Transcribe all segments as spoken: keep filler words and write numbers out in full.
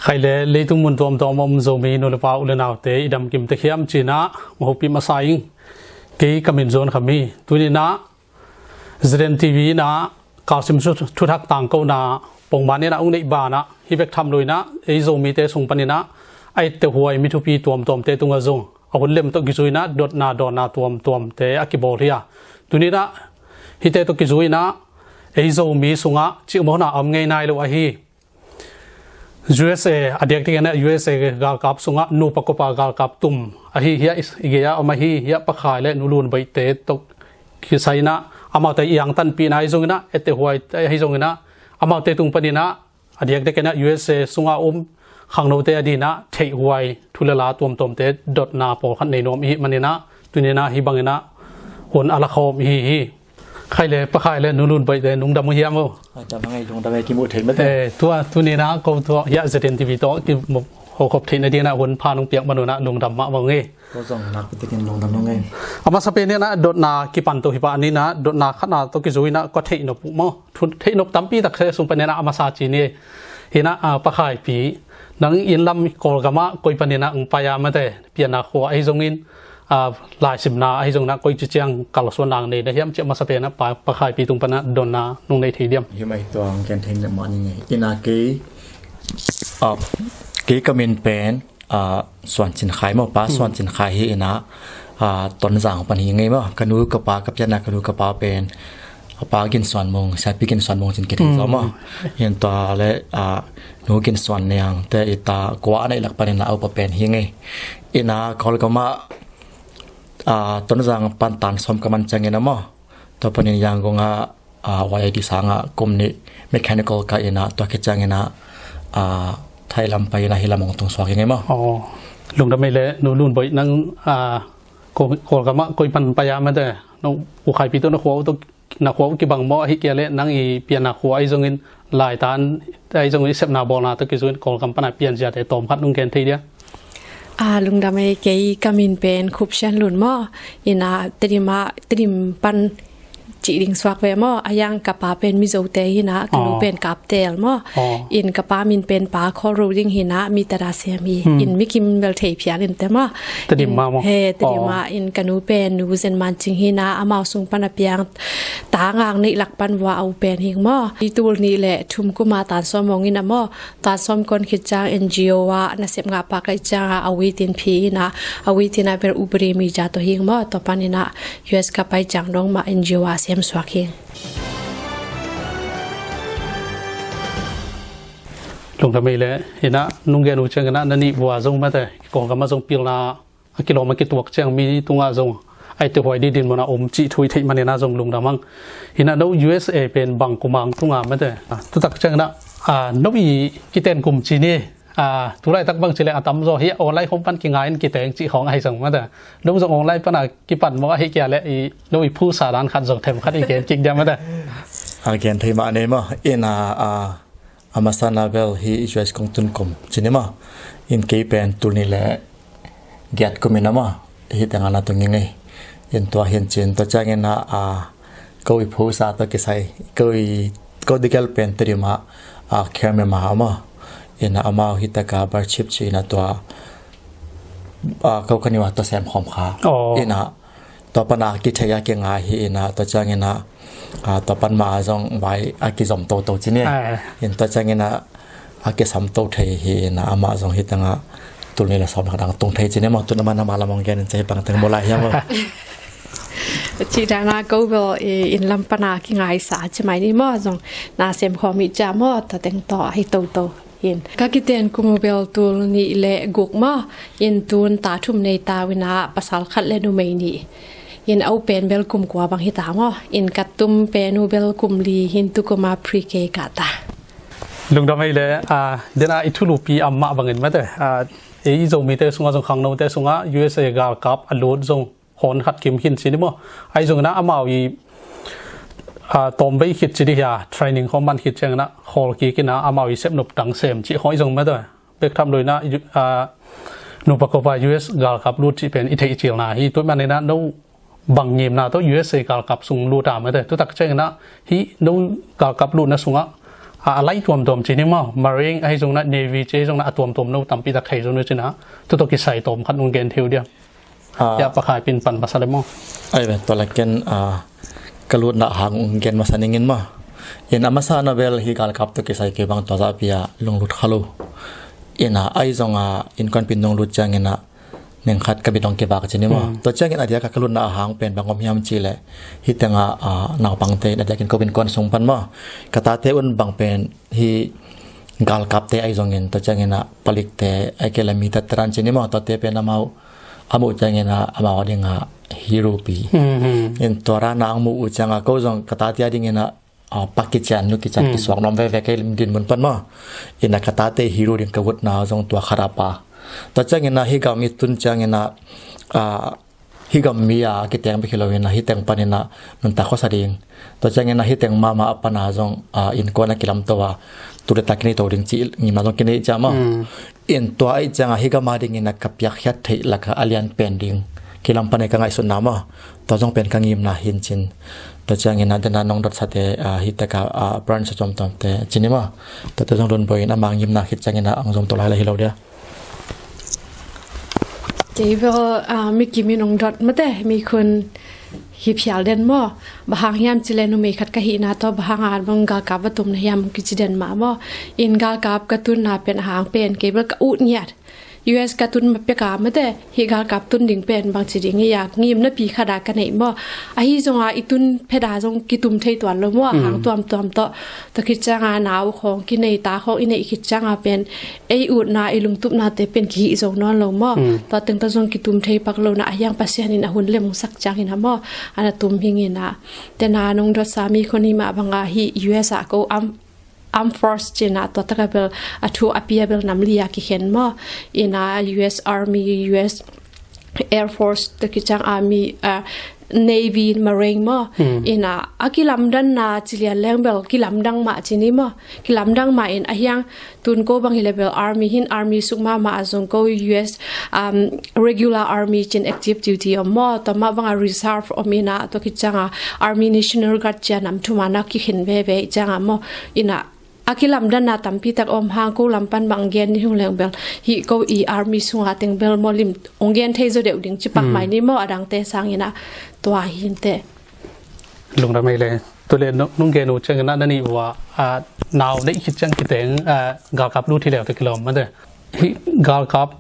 Khai le leitung mun tuamtuam om Zomi nu le pa u le naute i damkim tek hiam ci-in ah hong hopih masa ing. Kei ka min Zuan Kham hi. Tuni-in ah Zeden T V in ah Kalsim Thu-, Thuthak tangkona pongman in ah hong neih banah hih bek tham lo-in ah ei Zomite sung panin ah a etteh huai mi thupi tuamtuamte tungah zong a hun lem tawh kizui-in ah dotna dawnna tuamtuamte a kibawl hi a. Tuni-in ah hihte tawh kizui-in ah ei Zomi sungah cih mawhna a om ngei nai lo ahi U S A, a diakdiakin ah U S A galkap sungah nupa kopa galkap tum ahi hiah i, i gei-ah om ahi hiah Pa Khai le Nu Lun Boihte tawh kisai-in ah amaute i angtanpihna ahi zongin ah etteh huai ahi zongin ah amaute tung panin ah a diakdiakin ah U S A sungah om khangnote adingin ah theihhuai thu le la tuamtuamte dotna pawlkhat nei nuam i hih manin ah tuni-in ah hih bangin ah hun a la khawm i hi hi. Khai le Pa Khai le Nu Lun Boihte lungdam uh hiam aw? Lungdam aw, lungdam aw, kimu thei mate. Eh, tua tuni-in ah ko tua hiah Zeden T V tawh kimu khop theihna dingin ah hun pha nong piak man un ah lungdam mahmah ung ei. Ko zong nakpi takin lungdam ung ei. A masa pen in ah dotna kipan to hi pah in ah dotna khatna tawh kizui-in ah ka theih nop uh maw. Thu theih nop tampi takte sung panin ah a masa ci ni. Hi-in ah, ah, Pa Khaipi, nang inn lam Kawlgam ah koi panin ah hong pai a mate, pianna khua ahi zongin, ah, laisimna ahi zongin ah koici ciang kalsuanna nei na hiam cih a masa pen ah Pa, Pa Khaipi tung pan ah dotna nong nei thei diam? Hi mai, tua hong gen thei mah ning ei. In ah kei, ah, kei ka min pen, ah, Suan Cin Khai maw, Pa Suan Cin Khai hi in ah, ah, Tonzang pan hi ing ei maw. Ka nu ka pa, ka pianna ka nu ka pa pen, a Pa Gin Suan Mung, Siapi Gin Suan Mung cin kithei zaw maw. Hi in tua le, ah, Nu Gin Suan Niang te i ta kua a neih lak panin ah a upa pen hi ing ei. In ah Kawlgam ah, ah, Tonzang pan tan sawm ka man ciangin ah maw, tua panin Yangon ah, ah, Y I D sang ah kum nih mechanical ka in ah tua khit ciangin ah, ah, Thailand pai in ah hih lam hong tung suak ing ei maw. Aw, lungdam ei le Nu Lun Boih, nang, ah, Kawl, Kawlgam ah koi pan pai a mate, no, U Khaipi tawh na khua uh tawh, na khua uh kibang maw, ahih kei leh nang i pianna khua ahi zongin laitan ahi zongin i sepna bawlna tawh kizui-in Kawlgam pan a pianziate tawmkhat nong gen thei diam? Ah, lungdam ei, kei ka min pen Khup Sian Lun maw. In ah Tedim ah, Tedim pan cih ding suak ve maw. A yang ka pa pen Mizote hi in ah ka nu pen Kaptel maw. In ka pa min pen Pa Khawl Ro Ding hi in ah mi Tada sem hi. In mi kim bel thei phial in te maw. Tedim ah maw. He, Tedim ah. In ka nu pen Nu Zen Man Cing hi in ah amau sung pan a piang tangak neih lak pan vua a u pen hi ing maw. I tul nih le thum kum a tan sawm hong in ah maw. Tan sawm kon khit ciang N G O ah nasep ngah pah ka hih ciangin a uit in phi in ah, a uit in ah bel upadi mi zah tawh hi ing maw. Tua panin ah U S ka pai ciang dong mah N G O ah sem suak hi ing. Lungdam ei le, in ah nong gen uh ciangin ah na nih vua zong mate, Kawlgam ah zong pilna a kilawm a kituak ciang mi tungah zong a etteh huai ding dinmun ah om cih thu i theih manin ah zong lungdam ing. Hi in ah no U S A pen bang kum a hong tung a mate. Ah, tu tak ciangin ah, ah, no i kiten kum ci ni. Ah, tu laitak bang ci leh a tamzaw hi online khawng pan kingai in kiteng cih khawng ahi zong mate. No zong online pan a kipan maw, ahih kei leh i no i phusa dan khat zong them khat i gen kik diam mate. A gen thei mah nei maw. In ah, ah, a masa in ah bel hih U S kong tun kum ci ni maw. In kei pen tul nih le giat kum in ah maw, hih tengah na tung ing ei. In tua hi in cin, tua ciangin ah, ah, ko i phusa tawh kisai, ko i, ko dikal pen Tedim ah, ah, Kher Myanmar ah maw. In ah amau hih tak ah Barchip ci in ah tua, ah, ko ka nu a tawh sem khawm kha. In ah tua pan a kithei a kingai hi in ah, tua ciangin ah, ah, tua pan mah a zong vai a kizom toto ci ni. Ah. In tua ciangin ah a kisam to thei hi in ah amah zong hih tengah tul nih le sawm khat a hong tung thei ci ni maw. Tun amah na mah lam hong gen in ci hi, bang teng maw, lai hiam maw. Cih dan a ko bel i inn lam pan a kingaisa ci mai ni maw, zong na sem khawm hi cia maw, tua teng tawh ahi toto. In ka kiten kum uh bel tul nih le guk maw. In tun ta thum nei ta uh in ah pasal khat le numei nih. In a u pen bel kum kua bang hi ta maw. In ka tum pen uh bel kum li hi in tu kum a pre-K kah ta. Lungdam ei le, ah, den a i thulu pi a mah bangin mate. Ah, ei Zomite sungah zong khangnote sungah U S A galkap a lut zong hawn khat kim khin ci ni maw. Ahi zongin ah amau i, ah, tawmvei khit ci dih hia, training khawng man khit ciangin ah khawl kik in ah amau i sepnop dang sem cih khawng ahi zong mate. Bek tham lo in ah, ah, nupa kopa U S galkap lut cih pen i theih cilna hi. Tua ahih manin ah no bang ngimna tawh U S A galkap sung lut a mate. Tu tak ciangin ah hih no galkap lutna sungah A, a lai tuamtuam ci ni maw, Marine ahi zong na, Navy ci ahi zong na, a tuamtuam no tampi tak thei zong na ci na, tu tawh kisai tawm khat nong gen thei uh dia. Ah. Ya, Pakhai pin pan masa le maw. Ai ve, tua la ken, ah, ka lutna hang ong gen masa ning in maw. In a masa na bel hi galkap tawh kisai kei bang tua zah pia lunglut kha lo. In a, ai zong a, innkuan pin nong lut ciangin a, neng khat ka bit ong kivak ci ni maw. Hmm. Tua ciangin a diak a ka lutna a hang pen bang om hiam ci leh, hi teng a, a, naupangte in a diakin ko innkuan sung pan maw, ka tate un bang pen hi galkapte ai zongin, tua ciangin a palikte ai kei le mi tat taran ci ni maw, tuate pen amau a muh ciangin a amau a ding a hero pi. Hmm, hmm. In tua ran a ang muh uh ciang a ko zong ka tate a dingin a, ah, pa kician nu kician, hmm, kisuak nuam veve kei lim din mun pan maw. In a ka tate hero ding ka vutna zong tua khat a pa. Tua ciangin a hi gam i tun ciangin a, ah, hi gam mi a kiteng bek hi lo in a hi teng pan in a nuntak khuasa ding. Tua ciangin a hi teng mahmah a pan a zong, ah, innkuan a kilamto a tu le ta kinei to ding ci ngimna zong kinei cia maw. Hmm. In tua ahih ciang a hi gam a dingin a ka piakkhiat theih lak a a lian pen ding kilam pan a ka ngaihsutna maw. Tua zong pen ka ngimna hi in cin. Tua ciangin a dena nong dot sate, ah, hi tak a, ah, branch a tuamtuamte ci ni maw. Tuate zong Lunboi in ama ngimna khit ciangin a ang zom to lai la hi lo dia. Kei bel, ah, mi kim in ong dot mate, mi khun hi phial den maw. Bang hang hiam ci le numei khat ka hihna tawh bang hang a bang galkap va tum na hiam kici den mah maw. In galkap ka tunna pen a hang pen kei bel ka ut ngiat. U S ka tun ma pek a mate, hi galkap tun ding pen bang ci ding hi a, ngimna pi khat a ka neih maw. Ahi zong a i tun phet a zong kitum thei tuan lo maw, a hang tuamtuam tawh. Tua khit ciang a nau khawng kinei, ta khawng i neih khit ciang a pen ei utna, i lungtupnate pen kihih zo nawn lo maw. Hmm. Tua teng tawh zong kitum thei pak lo na, a hiang Pasian in a hun lem sak ciangin a maw, a na tum hing in a. Tena nong dotsa mi khun hi mah bang a hi U S a ko am Armed Force cina tua taka bel a thu a pia bel nam li a kikhen maw. Ina U S Army, U S Air Force, tua kiciang Army, ah, Navy, Marine maw. Hmm. Ina a kilamdanna ci lian leng bel kilamdang mah cini maw. Kilamdang mah in a hiang tun ko bang hi le bel Army hin, Army suk mahmah a zong ko U S, um, Regular Army cin active duty om maw. Tua mah bang a reserve om ina tua kiciang a Army National Guard cia nam thum a na kikhen veve ciang a maw. Ina a kilamdanna tampi tak om hang ko lam pan bang gen ni hong leng bel hi ko i Army sunga teng bel maw lim ong gen thei zaw deuh ding ci pak mai ni maw, a dangte sang ina tua hi in teh. Lungdam ei le. Tua le nong gen uh ciang ina na nih uh a, a, nau neih khit ciang kiteng, a, galkap lut hi leu teh kilawm mate. Hi galkap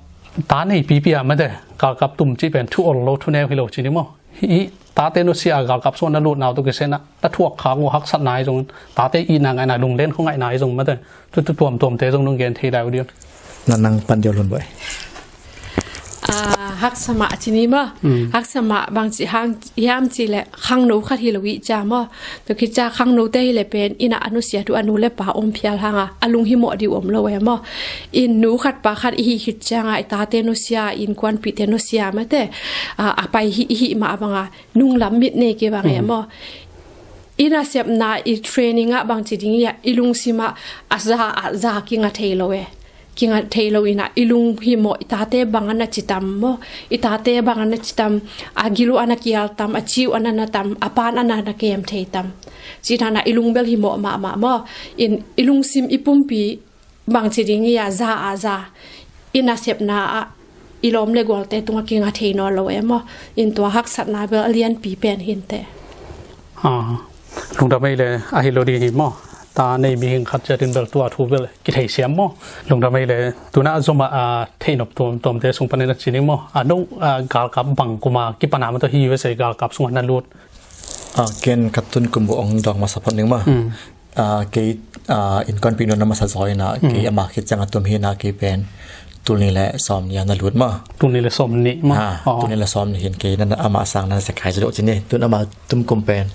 ta nei pipi a mate, galkap tum ci pen thu ol lo, thu neu hi lo ci ni maw. Hi, hi tate nusia galkap sung na lut nau tawh kisai na, na thuak khak uh haksatna hi zong, tate itna ngaihna, lunglen khong ngaihna hi zong mate, tu, tu tuamtuamte zong nong gen thei lai uh diam? Na nang pan diau Lunboi. Ah, haksa mah ci ni maw. Mm. Haksa mah bang ci hang hiam ci le khangno khat hi lo i cia maw. Tua kiciang khangnote hi le pen ina a nusia tu a nu le pa om phial hang a, a lunghimawh diu om lo e maw. In nu khat pa khat i hi khit ciang a i tate nusia, innkuanpihte nusia mate, ah, a pai hi, i hi mah bang a nunglam mit nei kei bang e maw. I nasepna i training ah bang ci ding i a, i lungsim ah a za, a za kinga thei lo e. Kinga thei lo ina i lunghimawh, i tate bang a na ci tam maw. I tate bang a na ci tam, a gil uh a na kial tam, a ci uh a na na tam, a pan a na na kem thei tam. Ci na na i lung bel himawh mahmah maw. In i lungsim i pumpi bang ci ding i a za a za i nasepna ah i lawm le gualte tungah kinga thei nawn lo e maw. In tua haksatna bel a lianpi pen hi in teh. Ah, lungdam ei le, ahi lo ding hi maw. Ta nei mihing khat ciat in bel tua thu bel kitheisiam maw. Lungdam ei le, tuna zom a, a, theihnop tuamtuamte sung panin a ci ni maw. A no, a, galkap bang kum a kipan a maw, tua hi U S A galkap sungah na lut? A, ken ka tun kum uh ong dawng masa phot ning maw. Mm. Ah, kei, ah, innkuanpih nu na masa zaw ina, kei ama khit ciang a tum hi ina, kei pen tul nih le sawm nih a na lut maw. Tul nih le sawm nih maw? Ha, tul nih le sawm nih hin kei na, na ama sang na na zekai zaw deuh cini. Tun ama tum kum pen?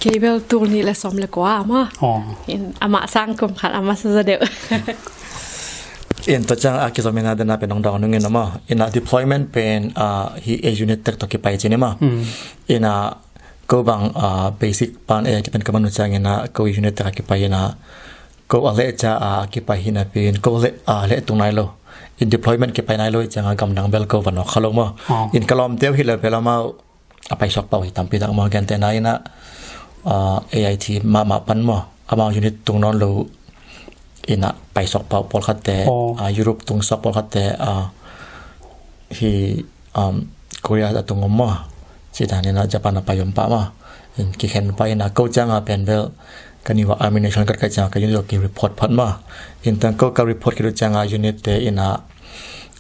Kei bel tul nih le sawm le kua maw. Oh. In ama sang kum khat a masa zaw deuh. In tua ciang a kizom ina dena pen ong dawng nung ina maw. Ina deployment pen, ah, hi a unit tek tawh kipai cini maw. Hmm. Ina ko bang, ah, basic pan A I T pen ka man uh ciangin a, ko unit tek a kipai in a, ko a leh cia a kipai hi napi in, ko leh, ah, leh tung nai lo. In deployment kipai nai lo i ciang a gamdang bel ko va nawk kha lo maw. Oh. In ka lawmte uh hi le bel amau a paisuak pah uh hi tampi tak maw, gentehna in a, ah, A I T mahmah pan maw. Amau unit tung nawn lo ina paisuak pah pawlkhatte, Aw. ah, Europe tungsuak pawlkhatte, ah, hi, um, Korea a tung om maw, ci dan ina Japan a pai om pah maw. In kikhen pah ina ko cianga pen bel ka niwa ammunition kat kai cianga ka unit ki report phat maw. In tang ko ka report khit uh cianga unit te ina,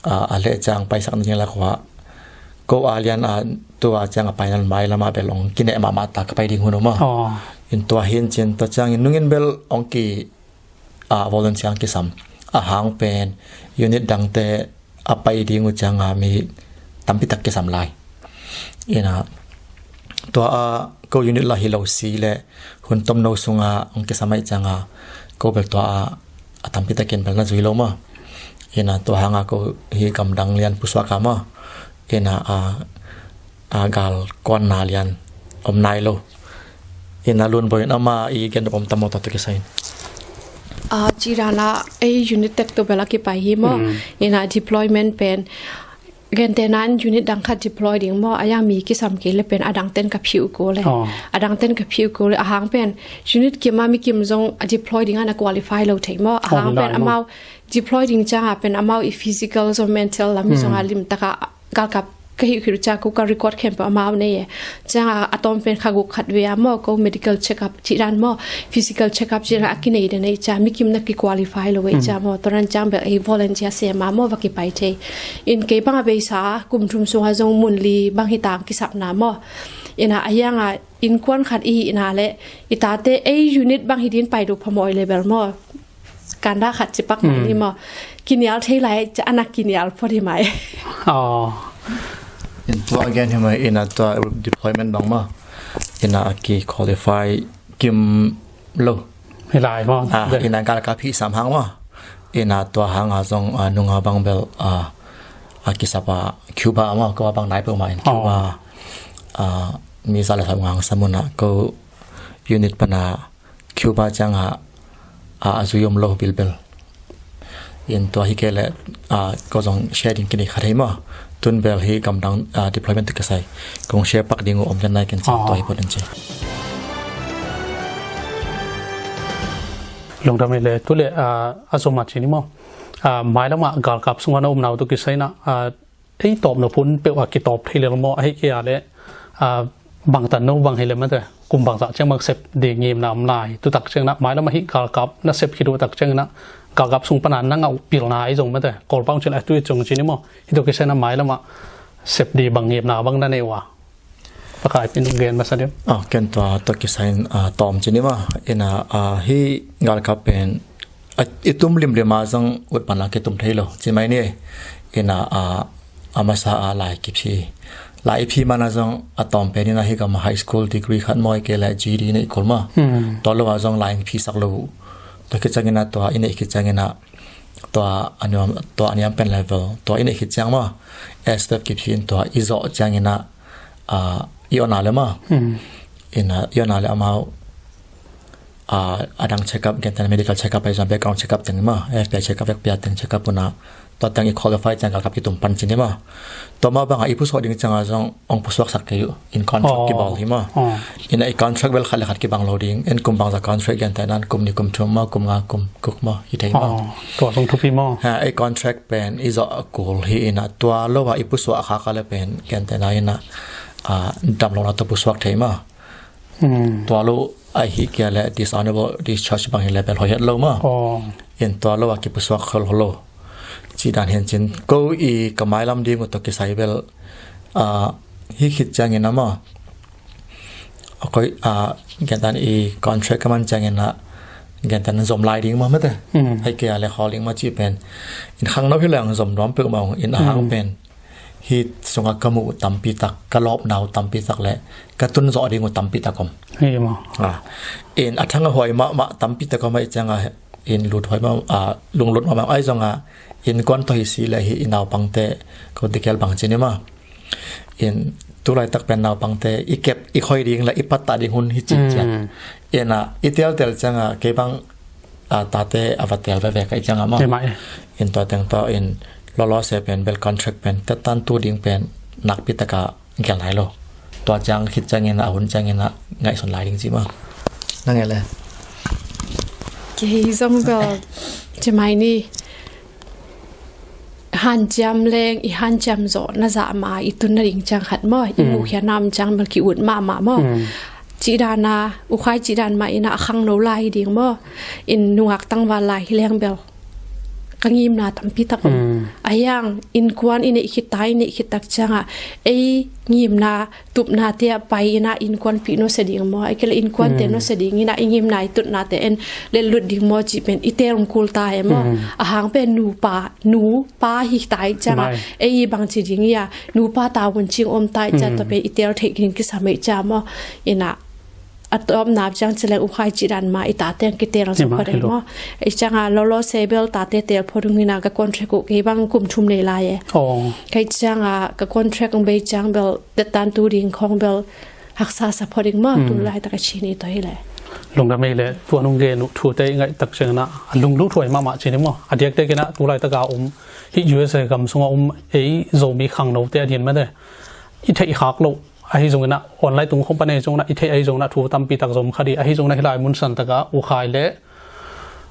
ah, a leh ciang paisak na ding lak uh ah ko a lian a tua cianga pai nan mai lama bel ong kineh mahmah ta ka pai ding hun uh maw. Aw. In tua hin cin tua ciangin nungin bel ong ki a volunteer kisam a hang pen unit dangte a pai ding uh cianga mi tampi tak kisam lai. Ina tua a ko unit la hi lo si le hun tomno sunga ong kisam ai cianga ko bel tua a, a tampi takin bel na zui lo maw. Ina tua hanga ko hi gamdang lian pusuak a maw. Ina a a gal kuanna lian om nai lo. Ina Lun Boy in ama i gen dop om tam maw tua tua kisai in. A, ci dan a ei unit tek tu bel a kipai hi maw. Mm. Ina deployment pen gentehna in unit dang khat deploy ding maw, a yang mi kisam kei le pen a dang ten ka phiu ko le. Oh. A dang ten ka phiu ko le a hang pen unit kim a mi kim zong a deploy ding a na qualify lo thei maw. A hang pen amau deploy ding cianga pen amau i physical zong mental lam i zong a lim taka galkap ka hih khit uh ciang ko ka record khempeuh amau nei e. Cianga a tawm pen kha guk khat ve a maw ko medical check up cih dan maw, physical check up cih dan a kinei den ei ciang mi kimna ki qualify lo ei ciang maw. Tua dan ciang bel ei volunteer sem a maw va kipai thei. In kei bang a beisa kum thum sunga zong mun li bang hi tang kisapna maw. Ina a hianga innkuan khat i hihna le i tate ei unit bang hi din pai duh phamawh i le bel maw. Kanda khat cipak mai ni maw. Kinial thei lai ca anak kinial phot hi mai. Oh. In tua again hi mai ina tua deployment bang maw. Ina a ki qualify kim lo. Hi lai maw. Ah, ina galkap hi sam hang maw. Ina tua hanga zong, ah, nunga bang bel, ah, a kisapa Cuba maw ko bang nai peuh ma in Cuba. Ah, mi za le sam ngang samuna ko unit pana Cuba cianga a, a zui om lo bilbel. In tua hi kei le, a, ko zong share ding kinei khat hei maw. Tun bel hi gamdang, a, deployment tuk kisai kong share pak ding uh om den nai ken sa tua hi pot in ci. Lungdam hi le tu le, a, a zom a ci ni maw. A, mailam a galkap sunga na om nau tuk kisai na, a, ei tawp nop hun peuh a kitawp thei lel maw, ahi kei a le, a, bangtan no bang hi le mate, kum bangzah ciang bang sep ding ngimna om lai, tutak ciang na, mailam ahi galkap na sep khit uh tak ciang na, galkap sung pana na ngah uh pilna ahi zong mate, Kawlpau cin a tui zong cin i maw, hi tuk kisai na mailam a sep ding bang ngimna bang na nei uh a. Pakai pin gen masa deuh. Ah, ken tua tua kisai in, ah, tawm cin i maw, ina, ah, hi galkap pen a, i tum limlim a zong ut pan la kitum thei lo ci mai ni. Ina, a, a masa a lai kiphi, lai i phi mana zong a tawm pen ina hi gam high school degree khat maw, i kei le G D nei kul maw. Hmm. Tua lo a zong lai i phi sak lo. Tua khit ciang ina tua i nei khit ciang ina tua a niam, tua a niam pen level tua i nei khit ciang maw, S F kiphi in tua i zawh ciang ina, a, i ona le maw. Hmm. Ina i ona le amau a, a dang check up, gentehna medical check up ahi zong, background check up teng maw, F B I check up, F B I teng check up una, tua teng i qualify ciang galkap kitum pan cin hi maw. Tua maw banga i pusuak ding cianga zong ong pusuak sak kei uh, in contract kibawl hi maw. Ina i contract bel khat le khat kibang lo ding, in kum bangza contract gentehna kum ni kum thum maw, kum nga kum guk maw, i thei maw. Tua zong thupi maw. Ha, i contract pen i zawh a kul hi ina tua lo a i pusuak a khak a le pen gentehna ina, a, dam lo na tua pusuak thei maw. Hmm. Tua lo ahi kei a le dishonorable discharge bang hi le bel hoih het lo maw. Oh. In tua lo a kipusuak khol lo. Ci dan hin cin ko i ka mailam ding uh tua kisai bel, a, hi khit ciang ina maw. A koi, a, gentehna i contract ka man ciang ina gentehna zom lai ding maw mate. Hmm. Ahi kei a le khol ding maw ci pen. In khangno hi leng zom nuam peuh maw in a hang pen. Hih sungah ka muh uh tampi tak, ka lawpna uh tampi tak le ka tun zawh ding uh tampi tak om. Hi maw. Ah. In a thang a huai mahmah tampi tak om ahih ciangin, in lut huai mah, ah, lunglut mahmah ahi zongin, innkuan tawh hi si le hih i naupangte, ko tikel bang ci ni maw. In tu laitak pen naupangte i kep i khoi ding le i pattah ding hun hi cih ciat. Mm. In ah, i teltel ciangin kei bang a, tate a va tel veve ka hih ciangin maw. Hi mah e. In tua teng tawh in lawlaw se pen bel contract pen tettan tu ding pen nakpi takin gel nai lo. Tua ciang khit ciangin a hun ciangin a ngaihsun lai ding ci maw. Na ngel e. Kei zong bel, ci mai ni, hanciam leng i hanciam zawh na zah ma i tun nading ciang khat maw, i mukhia nam ciang bel ki ut mahmah maw. Cih dan a, U Khai cih dan mah in a khangno lai hi ding maw. In nungak tangval lai hi leng bel ka ngimna tampi tak om. A hiang innkuan i neih khit ta, i neih khit tak ciang a ei ngimna tupnate ah pai in a innkuanpih nusia ding maw, a kei le innkuante nusia ding in a i ngimna i tupnate en letlut ding maw cih pen i teel kul ta e maw. A hang pen nupa, nupa hi ta i ciang a ei i bangci ding i a nupa tavuncing om ta i ciang tua pen i teel theih ding kisam e i ciang maw. In a a tawpna ciang ci leng U Khai cih dan mah i tate ang kiteel zo phot e maw. I ciang a lolo se bel tate teel phot ung in a ka contract uh kei bang kum thum nei lai e. Kei ciang a ka contract ang bei ciang bel tetan tu ding khong bel haksa sa phot ing maw, tu laitak a ci ni tua hi le. Lungdam ei le, tua nung gen uh thute i ngaih tak ciang in a a lunglut huai mahmah ci ni maw. A diakdiak in a tu laitak a um, hih U S A gam sung a um ei Zomi khangnote a din mate i theih khak loh ahi zong in a online tung khong pan ahi zong in a i theih ahi zong in a thu tampi tak zom kha di, ahi zong in a hih lai mun san tak a U Khai le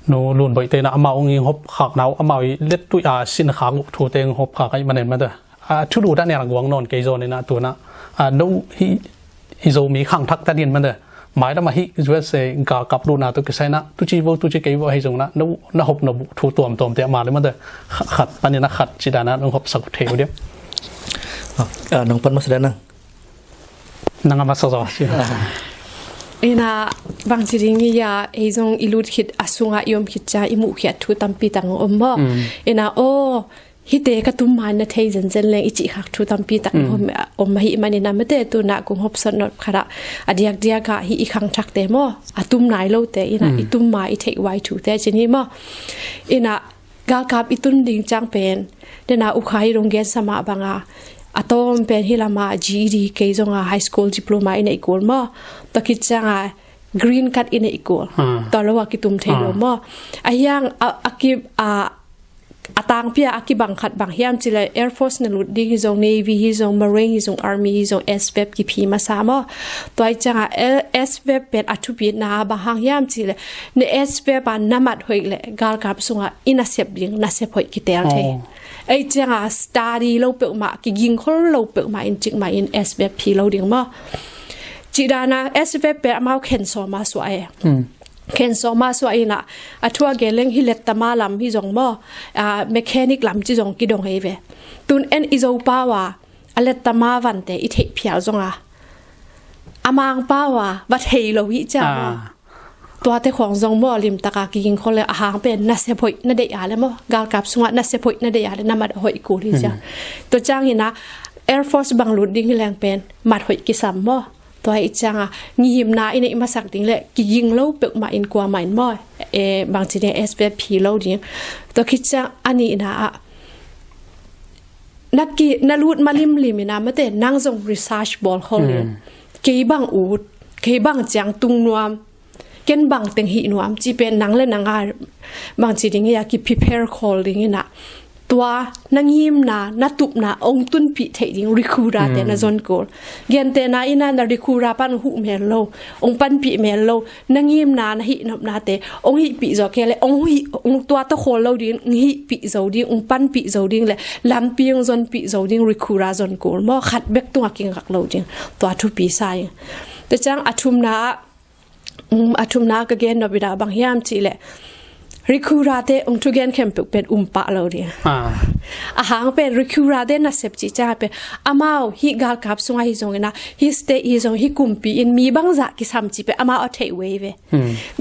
Nu Lun Boih te in a amau ang ing hop khak na uh, amau i lettuih a sin khak uh thute ang hop khak ahi man en mate. A thulu dan en a guang nawn kei zawn in a tu in a, a no hih i Zomi khangthakte a din mate. Mailam a hih U S A galkap lutna tawh kisai in a tuci vo tuci kei vo ahi zong in a no na hop nop uh thu tuamtuamte a ma le mate. Khat pan in a khat cih dan a nong hopsak uh thei uh diam. Nong pan masa dan a. Nang a masa zaw. In a bangci ding i a ei zong i lut khit a sung a i om khit ciang i muhkhiat thu tampi tak ang om maw. In a aw, hihte ka tum ma in na thei zenzen leng i cih khak thu tampi tak ang om, om ahih man in a mate tu in a kong hopsot nop khat ah a diakdiak ah hih i khangthakte maw, a tum nai lote in a i tum ma i theih huai thute ci ni maw. In a galkap i tun ding ciang pen, den a U Khai i rung gensa mah bang a, a tawm pen hih lam a G E D kei zong a high school diploma i neih kul maw. Tua khit ciang a green card i neih kul. Tua lo a kitum thei lo maw. A hiang a, a ki, a, a tangpi a, a kibang khat bang hiam ci le Air Force na lut ding hi zong, Navy hi zong, Marine hi zong, Army hi zong, S vep kiphi masa maw. Tua i ciang a, eh, S vep pen a thupitna bang hang hiam ci le, na S vep a na mat hoih le galkap sung a i nasep ding, nasep hoih kiteel thei. Ei ciang a study lo peuhmah, kiging khol lo peuhmah in cik mah in S vep phi lo ding maw. Cih dan a S vep pen amau khen sawm a suah e. Khen sawm a suah in a, a thu a gen leng hi lettama lam hi zong maw, a, mechanic lam ci zong kidong ei ve. Tun en i Zo pau a, a lettama vante i theih phial zong a, a Mang pau a va thei lo hi ciang maw. Tuate khong zong maw limtak a kiging khol le a hang pen nasep hoih na deih a le maw, galkap sung a nasep hoih na deih a le na mat hoih kul hi ciang. Tua ciang in a Air Force bang lut ding hi leng pen mat hoih kisam maw. Tua i ciang a ngimna i neih masak ding le kiging lo peuhmah in kuamah in maw, eh, bangci ding S vep phi lo ding. Tua khit ciang a nihna ah na ki, na lut ma limlim in a mate nang zong research bawl khol in. Kei bang ut, kei bang ciang tung nuam, ken bang teng hih nuam cih pen nang le nang a bangci ding i a ki prepare khol ding in a. Tua na ngimna, na tupna ong tunpih theih ding recruiter te na zon kul. Gentehna in a na recruiter pan huh mel lo, ong panpih mel lo, na ngimna, na hihnopnate ong hihpih zo kei le ong hih, ong tua tawh khol lo ding, ong hihpih zo ding, ong panpih zo ding le lampi ong zonpih zo ding recruiter zon kul maw, khat bek tungah kingak lo ding. Tua thupi sa ing. Tua ciang a thumna ah, um, a thumna ka gen nop i dah bang hiam cih leh recruiter te ong thugen khempeuh pen um pah lo ding. A hang pen recruiter te nasep cih ciang pen amau hih galkap sungah hi zong in a, hih state hi zong, hih kumpi in mi bangzah kisam cih pen amau a theih uh ei ve.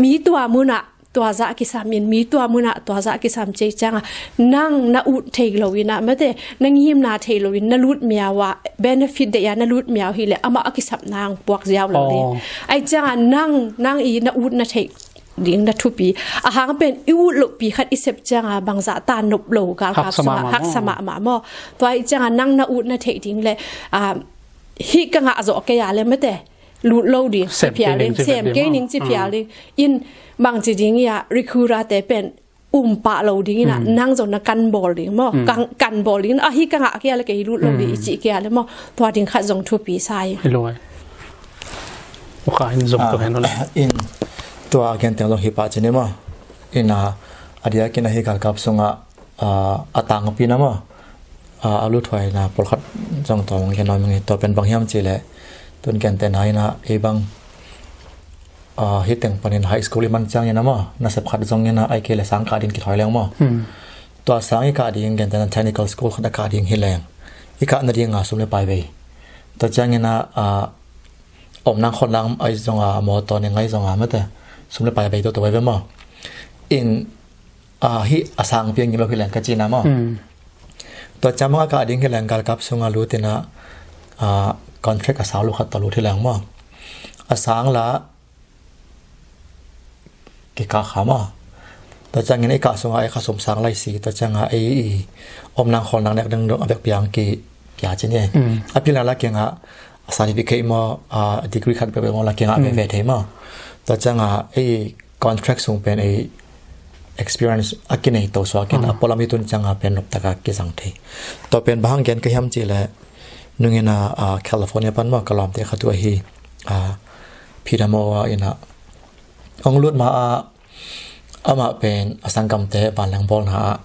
Mi tua munah tua zah kisam in, mi tua munah tua zah kisam cih ciang a, nang na ut thei lo in a mate, na ngimna thei lo in na lut miau a, benefit deih a na lut miau hi le amah a kisapna ang puak ziau lo ding. Ahi ciang a nang, nang i na ut na theih ding na thupi. A hang pen i ut lohpi khat i sep ciang a bangzah ta nop lo galkap sungah haksa mahmah maw. Tua ahi ciang a nang na ut na theih ding le, ah, hih ka ngah zawh kei a le mate lut lo ding, sem kei ning ci phial ding. In bangci ding i a recruiter te pen um pah lo ding in a, nang zong na kan bawl ding maw. Kan, kan bawl ding in a, ahi ka ngah kei a le kei lut lo ding i cih kei a le maw. Tua ding khat zong thupi sa i. Hi lo ai. Uka in zong tua hen lo le. In tua a gen teng zong hi pah ci ni maw. Ina, a diakin ahi galkap sungah, ah, a tangpi na maw, ah, a luthuaina pawlkhat zong tawh hong gen nuam ing. Tua pen bang hiam cihleh, tun gentehna ina ei bang, ah, hih teng panin high school i man ciangin a maw, nasep khat zong ina, ahih kei leh sang kah ding kithawi leng maw. Hmm. Tua sang i kah ding gentehna technical school khat a kah ding hi leng, i kah nadinga sum le pai bei. Tua ciangin a, ah, om nang khon nang ahi zonga, mawtaw ning ahi zonga mate, sum le pai bei toto veve maw. In, ah, hih a sang piang ngim lo hi leng ka cina maw. Hmm. Tua ciang bang a kah ding hi leng galkap sunga lut ina, ah, contract a sau lo khat tawh lut hi leng maw. A sang la kikah kha maw. Tua ciangin ei kah sunga ei kha sum sang lai si, tua cianga ei i om nang khol nang nek ding dong a bek piang ki, kia cin e. Mm. A pilna la kianga certificate maw, a degree khat bek maw la kianga veve thei maw. Tua cianga ei contract sung pen ei experience a kinei to suakin a pualam i tun cianga pen noptaka kizang thei. Tua pen bang hang gen ka hiam cihleh, nungina, ah, California pan maw ka lawmte khat uh ahi, ah, Peter Moa ina hong lut ma a, amah pen a sanggamte vanleng bawlna ah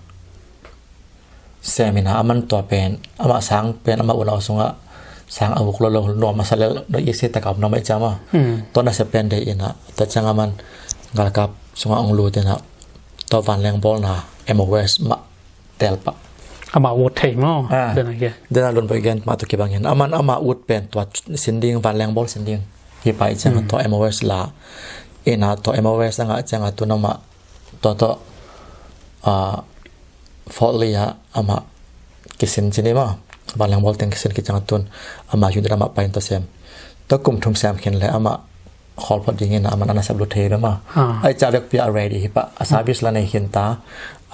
sem ina, aman tua pen, amah sang pen amah unau sungah sang a uk lo lo nuam a sa lel, no i si taka om nuam a i ciam a. Hmm. Tua nasep pen dei ina, tua ciang aman galkap sungah hong lut ina, tua vanleng bawlna M O S mah telpa. Amah ut thei maw? Ah. Dena kia. Dena Lunboi gen mah tua kibangin. Aman amah ut pen tua sin ding, vanleng bawl sin ding. Hi pai ciang tua M O S la. Ina tua M O S anga ciang a tun amah tua tua, ah, Fort Lee ah amah kisin cin i maw. Vanleng bawl teng kisin ki ciang a tun amah yun dena amah pai in tua sem. Tua kum thum sem khin le amah khawl phot dingin a man a nasep lut thei lo maw. Ah. Ai ca vekpi a ready hi pah, a service la nei khin ta,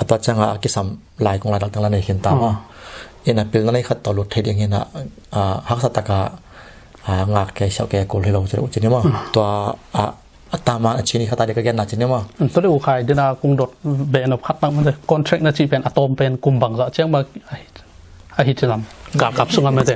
a tua cianga a kisam lai kong lai dal teng la nei khin ta maw. Ah. Ina pilna nei khat tawh lut thei dingin a, a, haksa taka, a, ngak kei siau kei kul hi lo ci lo cin i maw. Ah. Tua, a, a taman a cini khata ding ka genna cin i maw. Tua le U Khai dena kong dot beh nop khat nak man te contract na ci pen a tawm pen kum bangzah ciang maw. Ahi cilam galkap sunga mete.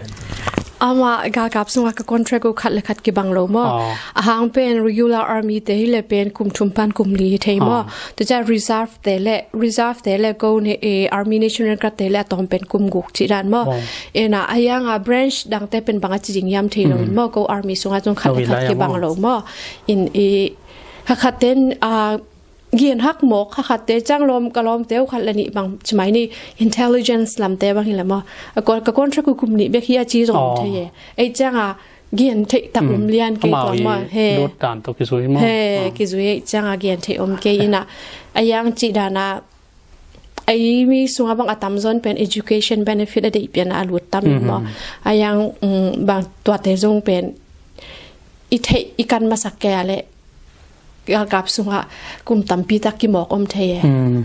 Ama galkap sunga ka contract uh khat le khat kibang lo maw. Ah. Ahang pen regular army te hi le pen kum thum pan kum li hi thei maw. Ah. Tua ciang reserve te le, reserve te le ko ne, eh, Army National Guard te le a tawm pen kum guk ci dan maw. Ah. Ina a yanga branch dangte pen bang a ci ding hiam thei lo in maw, ko army sunga zong khat le khat kibang lo maw. In i khat khat ten, ah, gen hak mawk, kha khatte ciang lawm, ka lawmte uh khat le nih bang ci mai ni, intelligence lamte bang hi le maw. A kon, ka contract uh kum nih bek hi a ci zong om thei e. Ei cianga gen theih tak um lian kei tuang maw. He. Lut dan tawh kizui maw. He, kizui ei cianga gen theih om kei ina. A yang ci dana, ei mi sunga bang a tamzaw in pen education benefit a deih pian a lut tam maw. A yang, um, bang tuate zong pen i theih, i kan masak kei a le galkap sungah kum tampi tak kimawk om thei e. Hmm.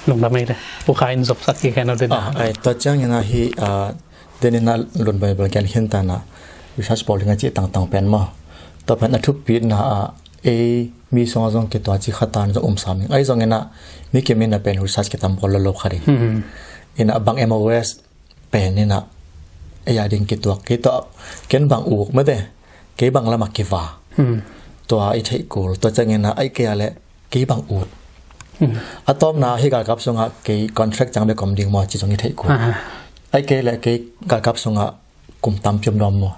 Lungdam ei le. U Khai in zopsak kik hen o den. Ah, ai, tua ciangin ahi, ah, den ina Lunboi bel gen khin ta na research bawl ding a cih tangtang pen maw. Tua pen a thupitna ah ei mi sungah zong kei tua ci khat tan zong um sam ing. Ai zong ina mi kim ina pen research kitam bawl lo lo kha ding. Hmm. Ina bang M O S pen ina ei a ding kituak kei tawh ken bang uk mate, kei bang lamah kiva. Hmm. Tua i theih kul, tua ciang ina ai kei a le kei bang ut. Hmm. A tawpna hi galkap sungah kei contract ciang bek om ding maw ci zong i theih kul. Ah. Ai kei le kei galkap sungah kum tam piom dawm maw.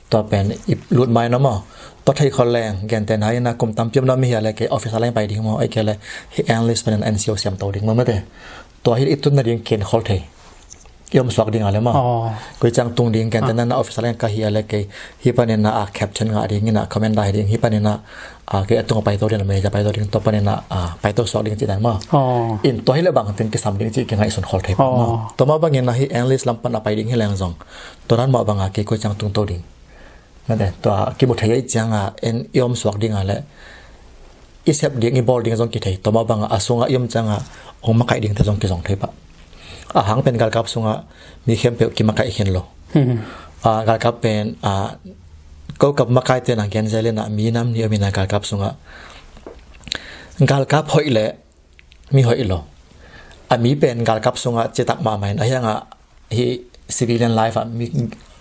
Tua pen i lut mai na maw. Tua thei khol leng, gentehna ina kum tam piom dawm mi hi a le kei officer leng pai ding maw, ai kei le hi enlist pen N C O siam to ding maw mate. Tua hi i tun nading ken khol thei. I om suak ding a le maw. Oh. Koi ciang tung ding ken tena na officer leng ka hi a le kei. Hi panin na a captain ngah ding ina commander hi ding. Hi panin na a kei a tung a paito ding a major paito ding. Tua panin na a paito suak ding ci dan maw. Oh. In tua hi le bang teng kisam ding ci kei ngaihsun khol thei maw. Oh. Tua maw bangin na hi enlist lam pan a pai ding hi leng zong. Tua dan maw banga kei koi ciang tung to ding. Mate, tua kimu thei a i cianga en i om suak ding a le. I sep ding, i bawl ding zong kithei, tua mah banga a sunga i om cianga hong makaih dingte zong kizong thei pah. A hang pen galkap sunga mi khempeuh kimakaih khin lo. Hmm. A, galkap pen, a, ko ka makaite na gen zel ina mi nam ni om ina galkap sunga. Galkap hoih le mi hoih lo. A mi pen galkap sunga citak mahmah in a hianga hi civilian life a mi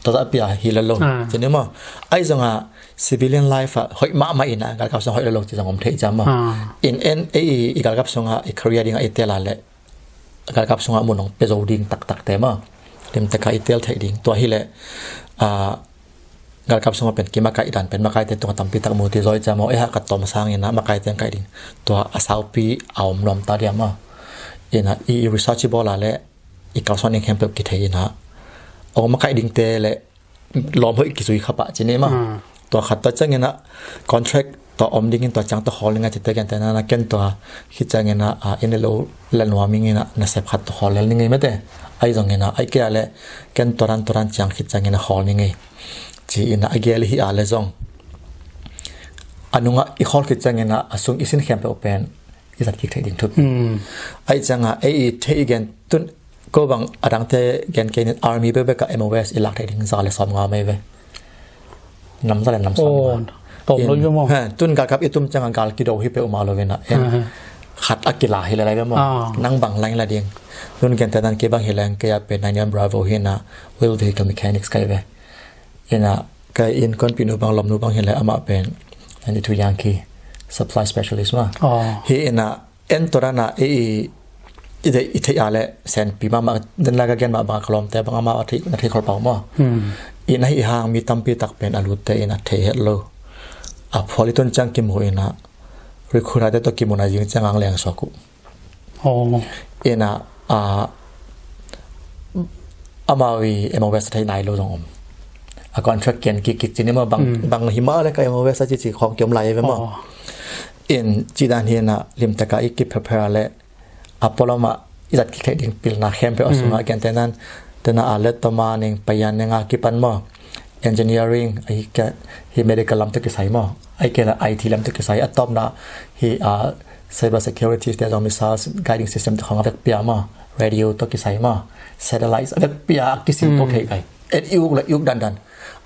tawzah pia hi lo lo. Ah. Cini maw. Ai zonga civilian life ah hoih mahmah in ah galkap sungah hoih lo lo ci zong om thei ciam maw. In en ei i galkap sungah i career dingah i tel a leh galkap sungah mun hong pia zo ding taktakte maw, limtaka i tel theih ding. Tua hileh galkap sungah pen kimakaih dan pen makaite tungah tampi tak mu ti zaw i ciam maw. Ei hah ka tom sangin ah makaite hong kaih ding tua a saupi a om nuam ta diam maw. In ah i research i bawl a leh i kalsuan ding khempeuh kithei in ah hong makaih dingte leh lawm hoih kizui kha pah ci ni maw. Tua khat tua ciangin ah contract tua om dingin tua ciang tua hawl ning a cite gentehna na ken tua khit ciangin ah inn le lo la nuam ing in ah nasep khat tua hawl lel ning ei mate. Ahi zongin ah ahi kei a leh ken tua dan tua dan ciang khit ciangin ah hawl ning ei ci in ah a gel hi a leh zong a nungah i hawl khit ciangin ah a sung i sin khempeuh pen i zat kik theih ding thupi. Ahi ciangah ei i theih i gen tun ko bang a dangte gen kei nin army bekbek ah M O S i lak theih ding za le sawm nga mai ve. Nam za le nam sawm nga. Tawm lo i ve maw. Tun galkap i tum ciangah gal kido hi peuhmah lo in ah en khat a kila hi le lai ve maw. Nang bang lain la ding. Tun gentehna kei bang hi leng kei a pen nine Bravo hi in ah wheel vehicle mechanics kai ve. In ah kei innkuanpihnu bang lawmnu bang hi leh amah pen ninety-two Yankee supply specialist maw. Hi in ah en tua dan ah i i i theih a leh senpi mahmah den lai ka gen mah bang a ka lawmte bang amah a theih na theih khol pau maw. In ah hi hang mi tampi tak pen a lutte in a theih het lo. A phual i tun ciang kimu in ah recruiter te tawh kimu na zing ciang ang leng suak uh. In ah amau i M O S a thei nai lo zong om. A contract kian kik kik ci ni maw bang hi mah le ka M O S a ci ci khawng kiom lai ve maw. In ci dan hi in ah limtaka i kiphepher a leh a pualam ah i zat kik theih ding pilna khempeuh a sungah gentehna tena a let toma ning payan ning a kipan maw. Engineering ahi kei hi medical lam tawh kisai maw. Ahi kei leh I T lam tawh kisai a tawpna hi cyber security te zong missiles guiding system te khawng a vekpi a maw. Radio tawh kisai maw. Satellites a vekpi a kisin tawh thei kai. Et i uk le i uk dandan.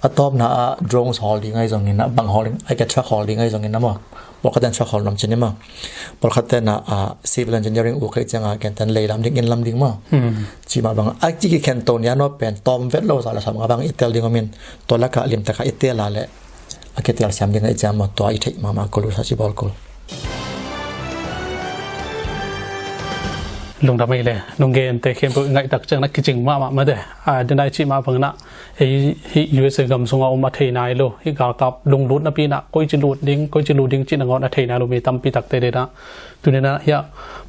A tawpna ah drones hawl ding ahi zongin ah bang hawl ding ahi kei truck hawl ding ahi zongin ah maw. Pawlkhat ten truck hawl nuam ci ni maw. Pawlkhat ten ah civil engineering uk ahi ciangah gentehna lei lam ding inn lam ding maw. Ci mah bang a ci kikhen to nia naw pen tawm vet lo za le sawm nga bang i tel ding om in tua lakah limtaka i tel a leh a kitel siam ding ahi ciam maw tua i theih mahmah kul uh sa ci bawl kul. Lungdam ei le nung gente khempeuh i ngaihtak ciang na kicing mahmah mate. A denai cih mah bangin ah ei hih U S A gam sungah om a thei nai lo hih galkap lunglut napi in ah koi ci lut ding koi ci lut ding cih nangawn a thei nai lo mi tampi takte den ah tuni in ah hiah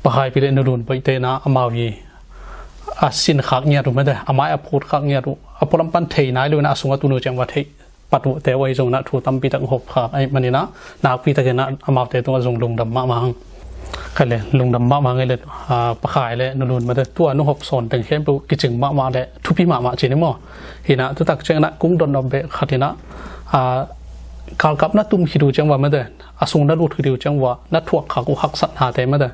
pakhaipi le nulun paite in ah amau hi a sin khak ngiat uh mate a mai a phut khak ngiat uh a pualam pan thei nai lo in ah a sungah tunu ciang va thei pat uhte uh ahi zongin ah thu tampi tak hop khak ahih manin ah nakpi takin ah amaute tungah zong lungdam mahmah hang. Kha le lungdam mahmah hang ei le pakhai le nulun mate tua nu hop sawn teng khempeuh kicing mahmah le thupi mahmah ci ni maw. Hi in ah tutak ciangin ah kung dotnop beh khat in ah galkap na tum khit uh ciang va mate a sung na lut khit uh ciang va na thuak khak uh haksatnate mate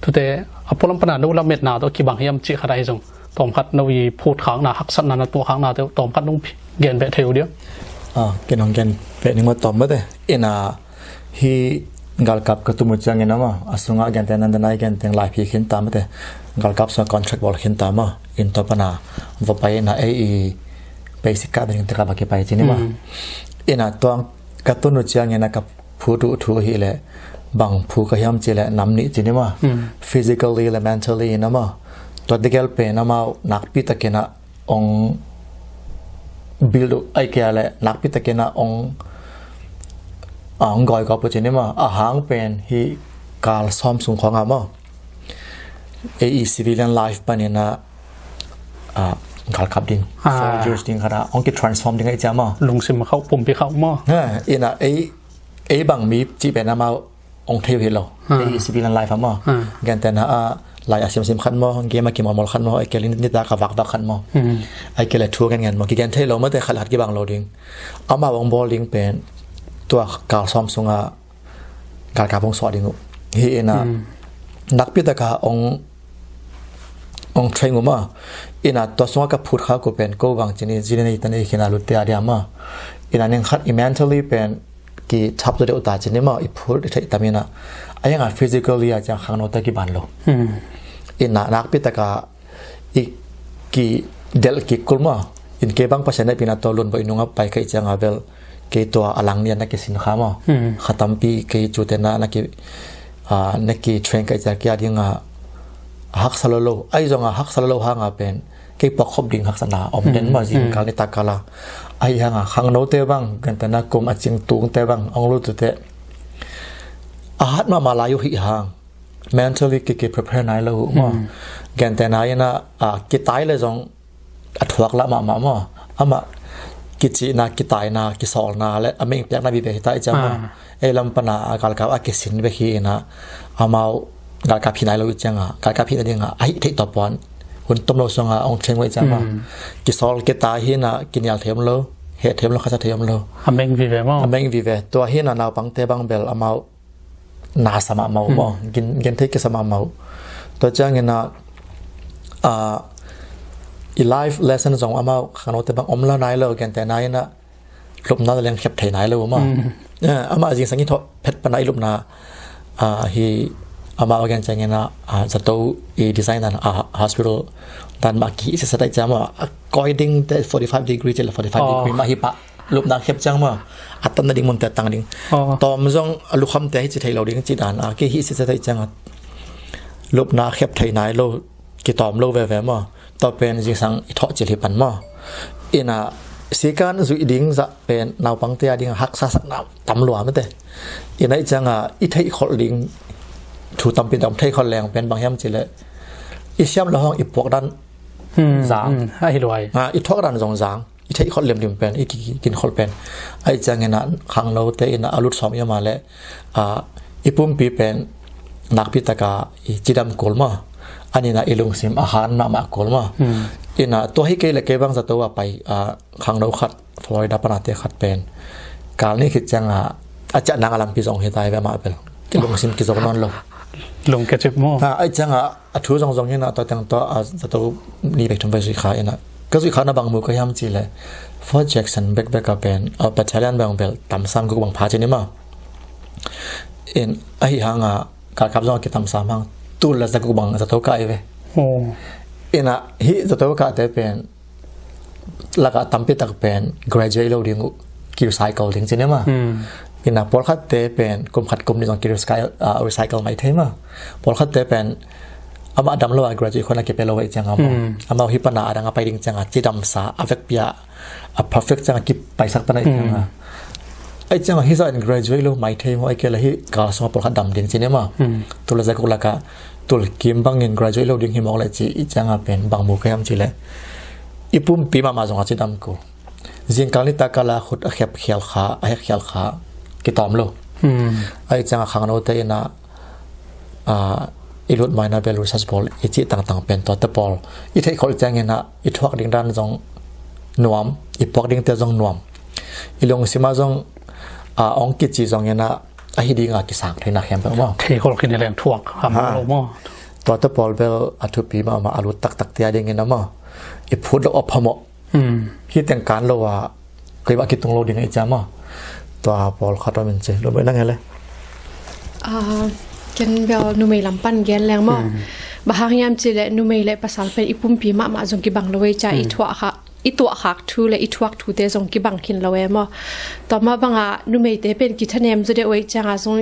tute a pualam pana no lametna tawh kibang hiam cih khat ahi zong tawmkhat no i phut khakna haksatna na tuah khaknate tawmkhat nong gen beh thei uh diam. Ken hong gen beh ning maw tawm mate. In ah hih galkap ka tum uh ciangin ah maw a sungah gentehna danai genteng laiphi khinta mate. Galkap sungah contract bawl khinta maw in tua pana va pai in ah ei i basic kah ding teka va kipai ci ni maw. In ah tua ka tun uh ciangin ah ka phut uh thu hi leh bang phu ka hiam ci leh nam nih ci ni maw. Physically le mentally in ah maw tua tegel pen amau nakpi takin ah ong build uh ahi kei a leh nakpi takin ah ong ong gawikawp uh ci ni maw a hang pen hih kal sawm sung khawng ah maw. Ei i civilian life panin ah galkap ding soldiers ding khat ah ong ki transform ding ahi ciam maw. Lungsim khauh pumpi khauh maw. In ah ei ei bang mi cih pen amau ong thei uh hi lo. Ei civilian life ah maw gentehna ah lai a simsim khat maw game a kimawlmawl khat maw ahi kei leh nita ka vakvak khat maw ahi kei leh thu genngen maw kigen thei lo mate khat le khat kibang lo ding. Amau ong bawl ding pen tua kal sawm sungah galkap ong suah ding uh hi in ah nakpi taka ong ong train uh maw. In ah tua sungah ka phut khak uh pen ko bang ci ni zi nei ta nei khin a lutte a diam maw. In ah ning khat i mentally pen ki thap zaw deuh ta ci ni maw i phut i theih tam in ah a hiangah physically a ciang khangnote kiban lo. In ah nakpi taka i ki delh kik kul maw. In kei bang Pasian hehpihna tawh lunboih nungah pai ka hih ciangah bel kei tua a lang nia na kisin kha maw. Hmm. Kha tampi kei cute na na ki, ah, na ki train ka i cia kia ding a haksa lo lo. Ai zong a haksa lo lo hang a pen kei puak khop ding haksatna om den maw, zingkal nitak kal a. Ahi hang a khangnote bang, gentehna kum a cing tungte bang ong lut tute a hat mahmah lai uh hi hang. Mentally ki, ki prepare nai lo uh maw. Hmm. Gentehna in a, ah, kitai le zong a thuak lah mahmah maw. Amah kicihna, kitaina, kisawlna le a meng piakna vive hi ta i cia maw. Ah. Ei lam pana a galkap a kisin bek hi in a, amau galkap hi nai lo i ciang a, galkap hihna ding a, a hih theih tawh puan hun tom lo sung a ong theng lo i cia maw. Hmm. Kisawl kitai hi in a, kinial thei om lo, heh thei om lo, khasa thei om lo. A meng vive maw. A meng vive. Tua hi in a naupangte bang bel amau nasa mahmah uh maw. Hmm. Gen, gen thei kisa mahmah uh. Tua ciangin a, ah, i life lesson zong amau khangnote bang om la nai lo, gentehna in a lupna le leng khep thei nai lo uh maw. Hmm. Eh, amah zingsang i thawh phet pana i lupna, ah, hi amau a gen ciangin a, ah, zato i design dan, ah, hospital dan mah ki sisa tai cia maw. A koi ding te forty five degree ci le forty five degree mah hi pah. Lupna khep ciang maw, a tamna ding munte tang ding. Oh. Tawm zong a lukhamte hi ci thei lo ding ci dan a, kei hi sisa tai ciang a lupna khep thei nai lo, kitawm lo veve maw. Tua pen zingsang i thawh cil hi pan maw. In a sikan zuih ding zah pen naupangte a ding a haksa sakna tam lua mate. In a i ciang a i theih kholh ding thu tampi dam, theih kholh leng pen bang hiam ci le i siam lo hong i puak dan zang. Hmm, hmm, ahi luai. Ah, i thuak dan zong zang. I theih kholh limlim pen, i ki, kin kholh pen. Ahi ciangin a khangnote in a lut sawm i om a le, ah, i pumpi pen nakpi taka i cidam kul maw. Anin a i lungsim a han mahmah kul maw. Hmm. In a tua hi kei le kei bang zato a pai, ah, khangno khat, Florida pana te khat pen kal nih khit ciang a, a ciah nang a lampi zong hi tai ve amah bel. Ki lungsim kizo nawn lo. Lung kecip maw. Ah, ahi ciang a, a thu zong zong hi in a, tua teng tua, a, zato ni vei thum vei zuih kha in a. Ka zuih kha na bang mu ka hiam ci le, Fort Jackson bek bek a pen, a, battalion bang bel tam sam guk bang pha ci ni maw. In ahi hang a, galkap zong a kitam sam hang, tul la za guk bang zato kah i ve. Oh. In a, hih zato kah te pen, laka tampi tak pen graduate lo ding uh, ki recycle ding ci ni maw. Hmm. In a pawlkhat te pen kum khat kum nih zong ki recycle, ah, recycle mai thei maw. Pawlkhat te pen amah dam lo a graduate khong a kipia lo a i ciang a maw. Hmm. Amau hi pana a dang a pai ding ciang a cidamsa a vekpi a, a perfect ciang a kipaisak pana i ciang a. Hmm. Ahi ciang a hi zah in graduate lo mai thei maw, ahi kei le hih gal sung a pawlkhat dam ding ci ni maw. Hmm. Tul la za guk laka tul kim bangin graduate lo ding hi mawk le ci i ciang a pen bang mu ka hiam ci le, i pumpi mahmah zong a cidam kul. Zingkal nitak kal a khut a khep khial kha, a hek khial kha, kitawm lo. Hmm. Ahi ciang a khangnote in a, ah, i lut mai na bel research bawl i cih tangtang pen tuate pawl i theih kholh ciangin a i thuak ding dan zong nuam, i puak dingte zong nuam. I lungsim a zong, ah, ong kici zongin a, ahi ding a kisang theihna khempeuh maw. Thei kholh khin hi leng thuak a maw lo maw. Tuate pawl bel a thupi mahmah, a lut taktak te a dingin a maw. I phut lo a phamawh. Hmm. Hih teng kan lo a, kei bah kitung lo ding a i ciang maw. Tua pawl khat om in ci, lo mai nang hele. Ah, ken bel numei lam pan gen leng maw. Hmm. Bang hang hiam ci le numei le pasal pen i pumpi mahmah zong kibang lo a i ciang i thuak kha. I tuah khak thu le i thuak thute zong kibang khin lo e maw. Tua mah banga numeite pen kithanem zaw deuh uh ahih cianga zong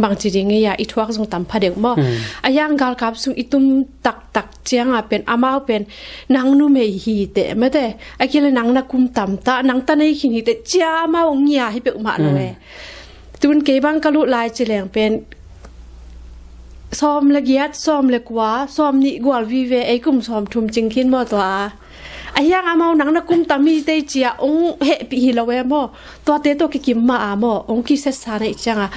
bangci ding ei a, i thuak zong tam pha deuh maw. Mm. A hiang galkap sung i tum taktak cianga pen amau pen nang numei hi teh mate, a kile nang na kum tam ta, nang ta nei khin hi teh cia amau ngia hi peuhmah lo e. Mm. Tun kei bang ka lut lai ci leng pen sawm le giat, sawm le kua, sawm nih gual vive, ei kum sawm thum cing khin maw tua. A hiang amau nang na kum tam hi teh cia ong hehpih hi lo e maw. Tuate tawh kikim mah a maw, ong kisesa na i cianga.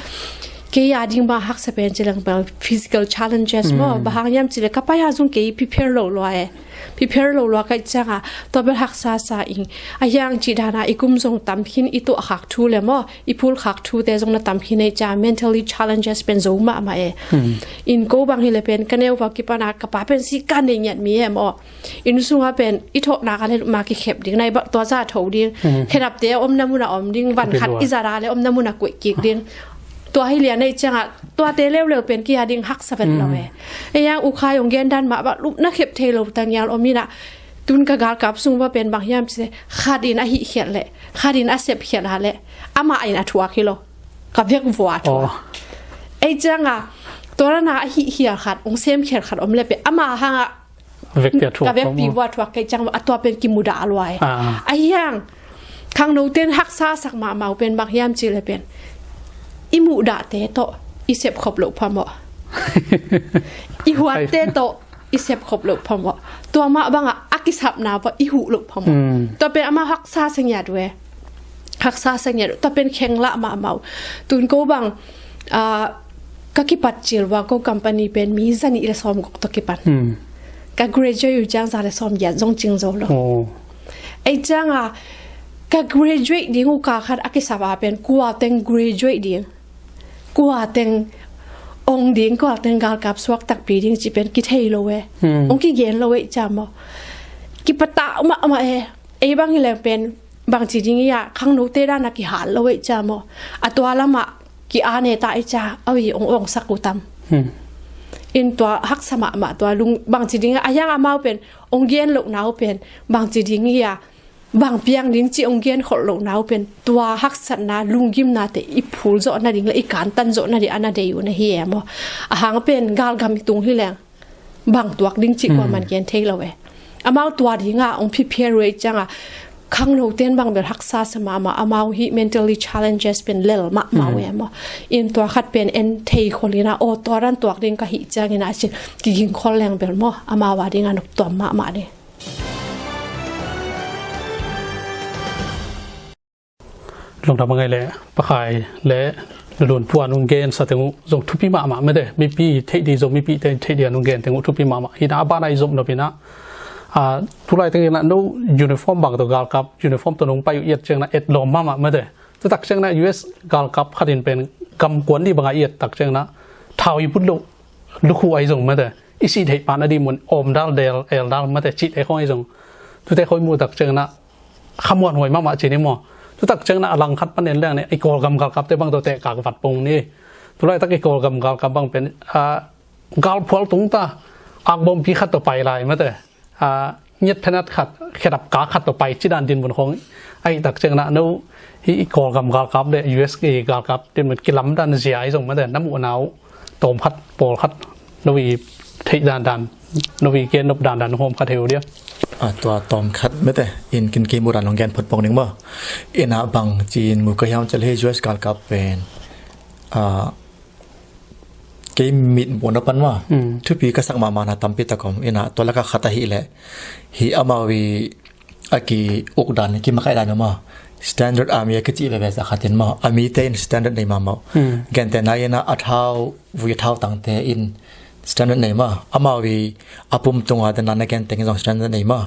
Kei a ding mah haksa pen ci leng pen physical challenges maw. Mm. Bang hang hiam ci le ka pai a zong kei prepare lo lua e. Prepare lo lua ka i cianga. Tua bel haksa sa ing. A hiang ci dana i kum zong tam khin i tuah khak thu le maw. I phul khak thute zong na tam khin ei cia mentally challenges pen zo mahmah e. Hmm. In ko bang hi le pen ka neu va kipana ka pa pen si ka nei ngiat mi e maw. Inn sunga pen i thawhna ka le ma kikhep ding, nai bak tua za tho ding. Hmm. Khenapte a omna muna om ding, van khat i zara le omna muna kuih kik ding. Tua hi lian ei cianga, tuate leuleu pen kia ding haksa vet lo e. Hmm. Ei ang u khai ong gen dan mah bak lupna khep thei lo tangial om ina. Tun ka galkap sung va pen bang hiam cih leh khat in a hih khialh leh, khat in a sep khialh a leh, amah in a thuak hi lo. Ka vekpi-a a thuak. Ei cianga tua dana a hih khial khat, hong sem khial khat om leh pen amah hanga ka vekpi-a thuak kei ciang a tua pen kimudah lua e. Ahi hang khangnote in haksa sak mahmah uh pen bang hiam cih leh pen i muhdahte tawh i sepkhop loh phamawh. I huatte tawh i sepkhop loh phamawh. Tua mah banga a kisapna pah i huh loh phamawh. Tua pen amau haksa sa ngiat uh e. Haksa sa ngiat uh. Tua pen khenglah mahmah uh. Tun ko bang ka kipat cil vang ko company pen mi zanih le sawmguk tawh kipan. Ka graduate uh ciang za le sawmgiat zong cing zo lo. Ei cianga ka graduate ding uh kal khat a kisap a pen kua teng graduate ding, kua teng ong ding, kua teng galkap suak takpi ding cih pen kithei lo e. Ong kigen lo e ciam aw. Kipatah mahmah e. Ei bang hi leng pen bangci ding ia khangnote dana kihal lo e ciam aw. A tua lamah ki-ane ta e cia, awi ong ongsak uh tam. In tua haksa mahmah tua lung bangci ding a hiang amau pen ong gen lohna uh pen bangci ding ia bang piang ding cih ong gen kholh lohna uh pen tua haksatna lunggimnate i phul zawh nading le i kantan zawh nading a na dei uh na hi e maw. A hang pen galgam i tung hi leng bang tuak ding cih kuaman gen thei lo e. Amau tua dinga ong prepare uh e cianga khangnote in bang bel haksa sa mahmah, amau hi mentally challenges pen lel mahmah uh e maw. In tua khat pen en thei khol ina aw tua dan tuak ding ka hih ciangina a cin kiging khol leng bel maw amau a dinga nop tuam mahmah ding. Lungdam a ngei le pakhai le lulun puan ung gen sa teng uh zong thupi mahmah mede. Mipi theih di zong mipi te theih di an ung gen teng uh thupi mahmah. Hina a bana i zom nop ina tulai teng ina no uniform bang to galkap uniform to nung pai uh iat ciangna et lawm mahmah mede. Tutak ciangna U S galkap khat in pen gam kuan di banga iat tak ciangna thau i put loh lukhu ai zong mede. I si theih pan a di mun om dal del el dal mede cih te khong ai zong tute khoi mu tak ciangna khamuan huai mahmah cin i maw. Tutak ciangna a lang khat panen leng ne i Kawlgam galkapte bang tawh teh kak vat pong ni. Tulaitak i Kawlgam galkap bang pen galphual tungta akbawmpi khat tawh pai lai mate. Ngiat phenat khat khedap ka khat tawh pai cidan dinmun khong ahi tak ciangna no hi i Kawlgam galkap le U S galkap dinmun kilamdan zia i zong mate na muhna uh tawm khat pawl khat no i theih dandan no i gen nop dandan hawm khat heu dia. A tua tawm khat mete in kin kei muh dan hong gen phot pong ding maw. Ina bang cin mu ka hiam cel hi U S galkap pen a kei mit muh na pan maw. Thupi ka sak mahmah na tampi tak om ina tua laka khat ahi leh hi amau i a ki uk dan ki makaih dan maw. Standard Army a kici veve za khatin maw a mite in standard nei mahmah. Gente na ina a thau vui a thau tangte in standard nei maw. Amau i a pum tunga te na na gen teng zong standard nei maw.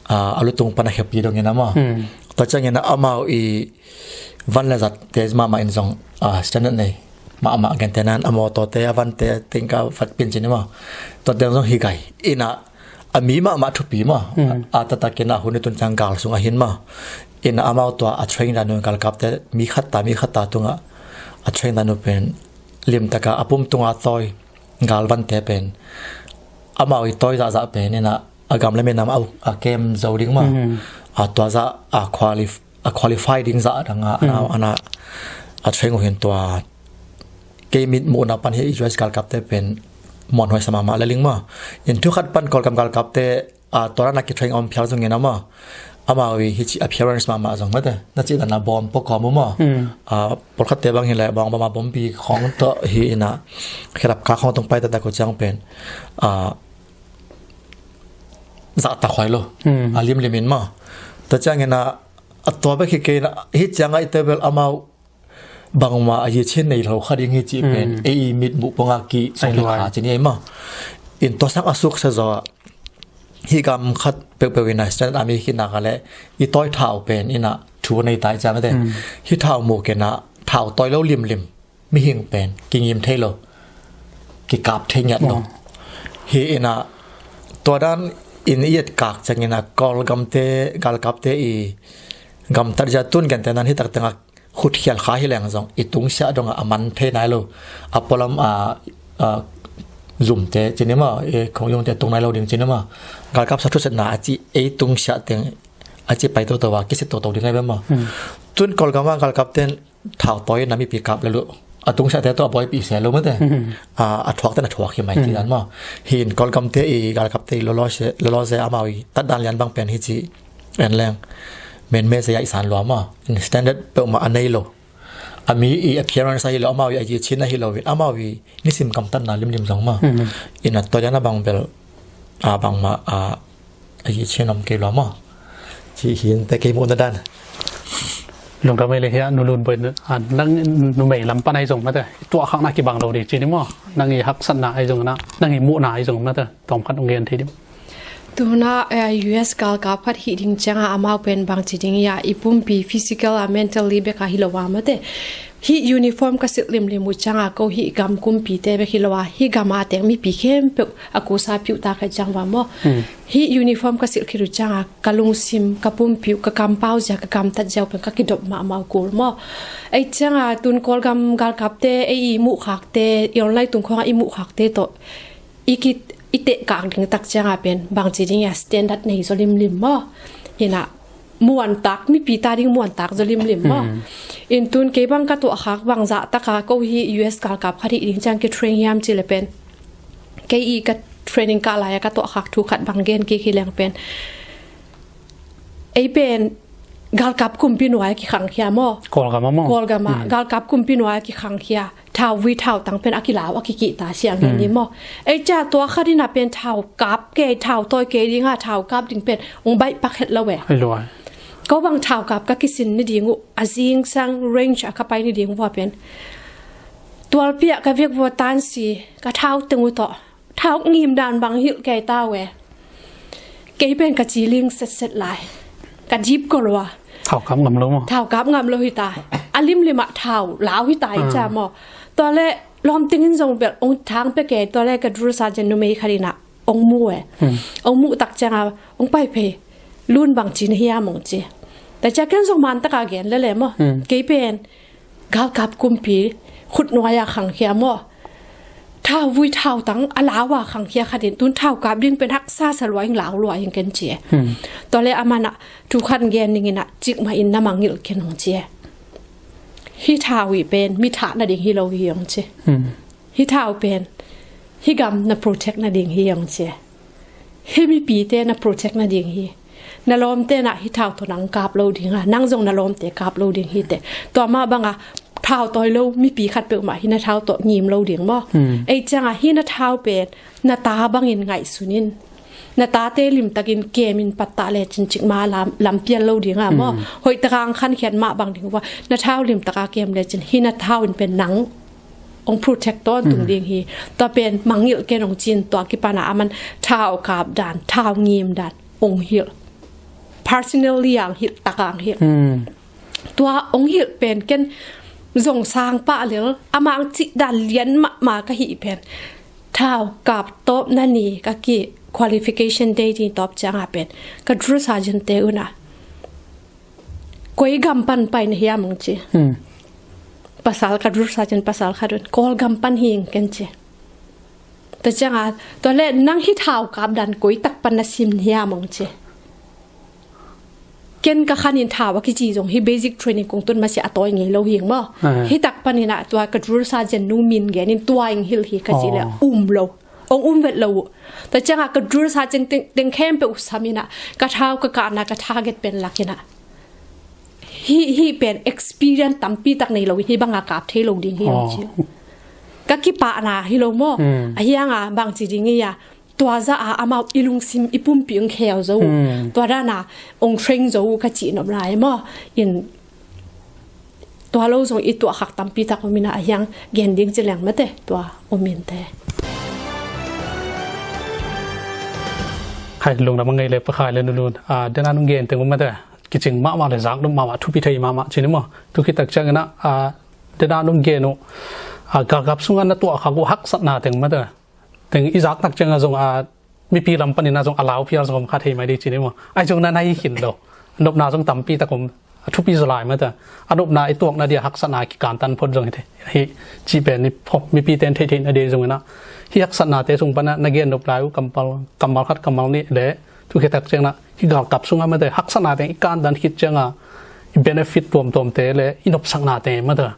A lutung pan a khepi dong ina maw. Tua ciang ina amau i van le zat te mahmah in zong standard nei mahmah. Gente nan a mawtaw te a van te tengka vat pin cin maw. Tua teng zong hi gai ina a mi mahmah thupi maw. A tatakin a hun i tun ciang gal sung a hin maw. Ina amau tua a train dan uh galkapte mi khatta mi khatta tunga a train dan uh pen limtaka a pum tunga tawi galvante pen amau i tawi zahzah pen ina a gam le minam a kem zo ding maw. A tua zah a qualif a qualify ding zah danga ana a train uh hin tua kei mit muhna pan hi U S galkapte pen muanhuai sa mahmah le ling maw. In thu khat pan Kawlgam galkapte a tua na ki train om phial zong ina maw. Amau i hici appearance mahmah zong mate na ci dana bawm pawh kawm uh maw. A pawlkhatte bang hi le bawng bama bawmpi khawng tawh hi ina khedap ka khawng tung pai tatak uh ciang pen a zahtak huai lo. A limlim in maw. Tua ciang ina a tua bek hi kei na hi cianga i tebel amau bangma a yichin nei lo kha ding hi cih pen ei i mit muh ponga ki song hi kha cin i ei maw. In tua sang a suk sa zaw hi gam khat peuhpeuh ina standard a mi khitna ka le i tawi thau pen ina thu nei tai ciang te hi thau mu kena thau tawi lo limlim mihing pen kingim thei lo kikap thei ngiat lo. Hi ina tua dan in i et kak ciang ina Kawlgamte galkapte i gamtat zia tun gente nan hi tak tengah khutkhial kha hi leng zong i tungsiah dongah a man thei nai lo. A pualam a Zumte cih ni maw, e, khongyungte tung nai lo ding cih ni maw. Galkap sa thusetna a ci ei tungsiah teng a ci pai toto a kisit toto ding ai ve maw. Tun Kawlgam a galkap ten thau tawi na mipi kap le luh a tungsiahte tawh a buaipih se lo mate. A, a thuakte na thuak hi mai cih dan maw. Hin Kawlgamte i galkapte i lawlawse, lawlawse amau i tatdan lian bang pen hi ci en leng. Menme zia i san lua maw. In standard peuhmah a nei lo. A mi i appearance ahi lo, amau i a yichin ahi lo in, amau i nisim kamtatna limlim zong maw. Ina toidan a bang bel a bangmah a, a yichin om kei lo maw. Ci hi in te kei muhna dan. Lungdam ei le hia, Nu Lun Boi, a, nang numei lam pan ahi zong mate, tuahkhakna kibang lo ding ci ni maw. Nang i haksatna ahi zong na, nang i muhna ahi zong mate, tawmkhat ong gen thei ding. Tuna, eh, U S galkap khat hih ding cianga amau pen bang ci ding ia, i pumpi physical a mentally bek a hi lo a mate. Hih uniform ka silh limlim uh cianga ko hih gam kumpite bek hi lo a, hih gam a teng mipi khempeuh a kusa piuh ta kha ciang va maw. Hih uniform ka silh khit uh cianga ka lungsim, ka pumpi uh, ka kampau zia, ka kamtat zia uh pen ka kidop mahmah uh kul maw. Ei cianga tun Kawlgam galkapte, ei i muhkhakte, i online tung khawngah i muhkhakte tawh i ki, i tehkak ding tak cianga pen bang ci ding ia, standard nei zaw limlim maw. Ina muantak, mipi ta ding muantak zaw limlim maw. In tun kei bang ka tuahkhak bang zah taka ko hi U S galkap khat hih ding ciang kitrain hiam ci le pen. Kei i ka training kah lai a ka tuahkhak thu khat bang gen kik hi leng pen. Ei pen galkap kumpi nuai a kikhangkhia maw. Kawlgam a maw. Kawlgam a galkap kumpi nuai a kikhangkhia. Thau vui thau tang pen a kilau a kikihta siang hen ni maw. Ei cia tua khat ina pen thau kap kei, thau tawi kei dinga thau kap ding pen ong baih pak het lo e. Ai luai. Ko bang thau kap ka kisin ni ding uh, a zingsang range a ka pai ni ding vua pen. Tualpi ah ka vek vua tansi, ka thau teng uh tawh. Thau ngim dan bang hilh kei ta uh e. Kei pen ka ci ling setset lai. Ka dip ko lua. Thau kap ngam lo maw. Thau kap ngam lo hi ta. A limlim ah thau lau hi ta i cia maw. Tua le lawm tengin zong bel ong thang pe kei, tua le ka drill sergeant numei khat ina ong mu e. Ong mu tak cianga ong pai phei. Lun bang ci na hiam ong ci. Ta cia ken zong man taka gen le le maw. Kei pen galkap kumpi khut nuai a khangkhia maw. Thau vui thau tang a lau a khangkhia khat in tun thau kap ding pen haksa sa lua ing, lau lua ing ken ci e. Tua le a man ah thu khat gen ning ina cikmah in na mangngilh ken ong ci e. Hih thau i pen mi thah nading hi lo hi ong ci. Hih thau pen hih gam na protect nading hi ong ci e. Hih mipite na protect nading hi. Na lawmte na hih thau tawh nang kap lo ding a, nang zong na lawmte kap lo ding hi te. Tua mah banga thau tawi lo mipi khat peuhmah hih na thau tawh ngim lo ding maw. Ei cianga hih na thau pen na ta bangin ngaihsun in. Na tate limtakin kem in pattah le cin cikmah lam, lam pial lo ding a maw. Hoih taka ang khankhiat mah bang ding vua. Na thau limtaka kem le cin hih na thau in pen nang ong protect tawntung ding hi. Tua pen mangngilh ken ong cin tua kipana a man thau kap dan, thau ngim dan ong hilh. Personally ang hilh, taka ang hilh. Tua ong hilh pen ken zong sang pah lel, a mang cih dan lian mahmah ka hih pen. Thau kap tawp na ni ka ki qualification day ni tawp cianga pen. Ka drill sergeant te una. Koi gam pan pai na hiam ong ci. Pasal ka drill sergeant pasal khat un. Kawlgam pan hi ing ken ci. Tua cianga, tua le nang hih thau kap dan koi tak pan na sim hiam ong ci. Ken ka khan in thau a kici zong hih basic training kong tun masiah a tawi ngei lo hi ing maw. Hih tak pan ina tua ka drill sergeant nu min gen in tua ing hilh hi ka ci le um lo. Ong um vet lo uh. Tua cianga ka drill sergeant teng, teng khempeuh uh sam ina ka thau ka kahna ka target pen lak ina. Hih, hih pen experience tampi tak nei lo in hih banga kap thei lo ding hi ong ci. Ka kipahna hi lo maw. A hianga bang ci ding ia. Tua zah a amau i lungsim i pumpi ong kheu zo uh. Tua dana ong train zo uh ka ci nop lai maw. In Tua lo zong i tuahkhak tampi tak om ina a hiang gen ding ci leng mate tua om in te. Khai lungdam a ngei le pa khai le nulun. A, dena nung gen teng om mate. Kicing mahmah le zak dum mahmah thupi thei mahmah ci ni maw. Tu khit tak ciang ina, a, dena nung gen uh. A, galkap sunga na tuahkhak uh haksatna teng mate. Teng i zak tak cianga zong a mipi lam panina zong a lau phial zong om kha thei mai dei ci ni maw. Ai zong na nai khin lo. Nopna zong tampi tak om. a thupi zaw lai mah ta. A nopna i tuakna dia haksatna kikantan phot zong hi thei hi. Cih pen i phawk mipi ten theih theihna dia zong inah, hih haksatnate sung panah na gen nop lai uh kammal, kammal khat kammal nih le thukhiatak ciangah hih galkap sungah mah ta, haksatna teng i kantan khit ciangah i benefit tuamtuamte le i nopsaknate mah ta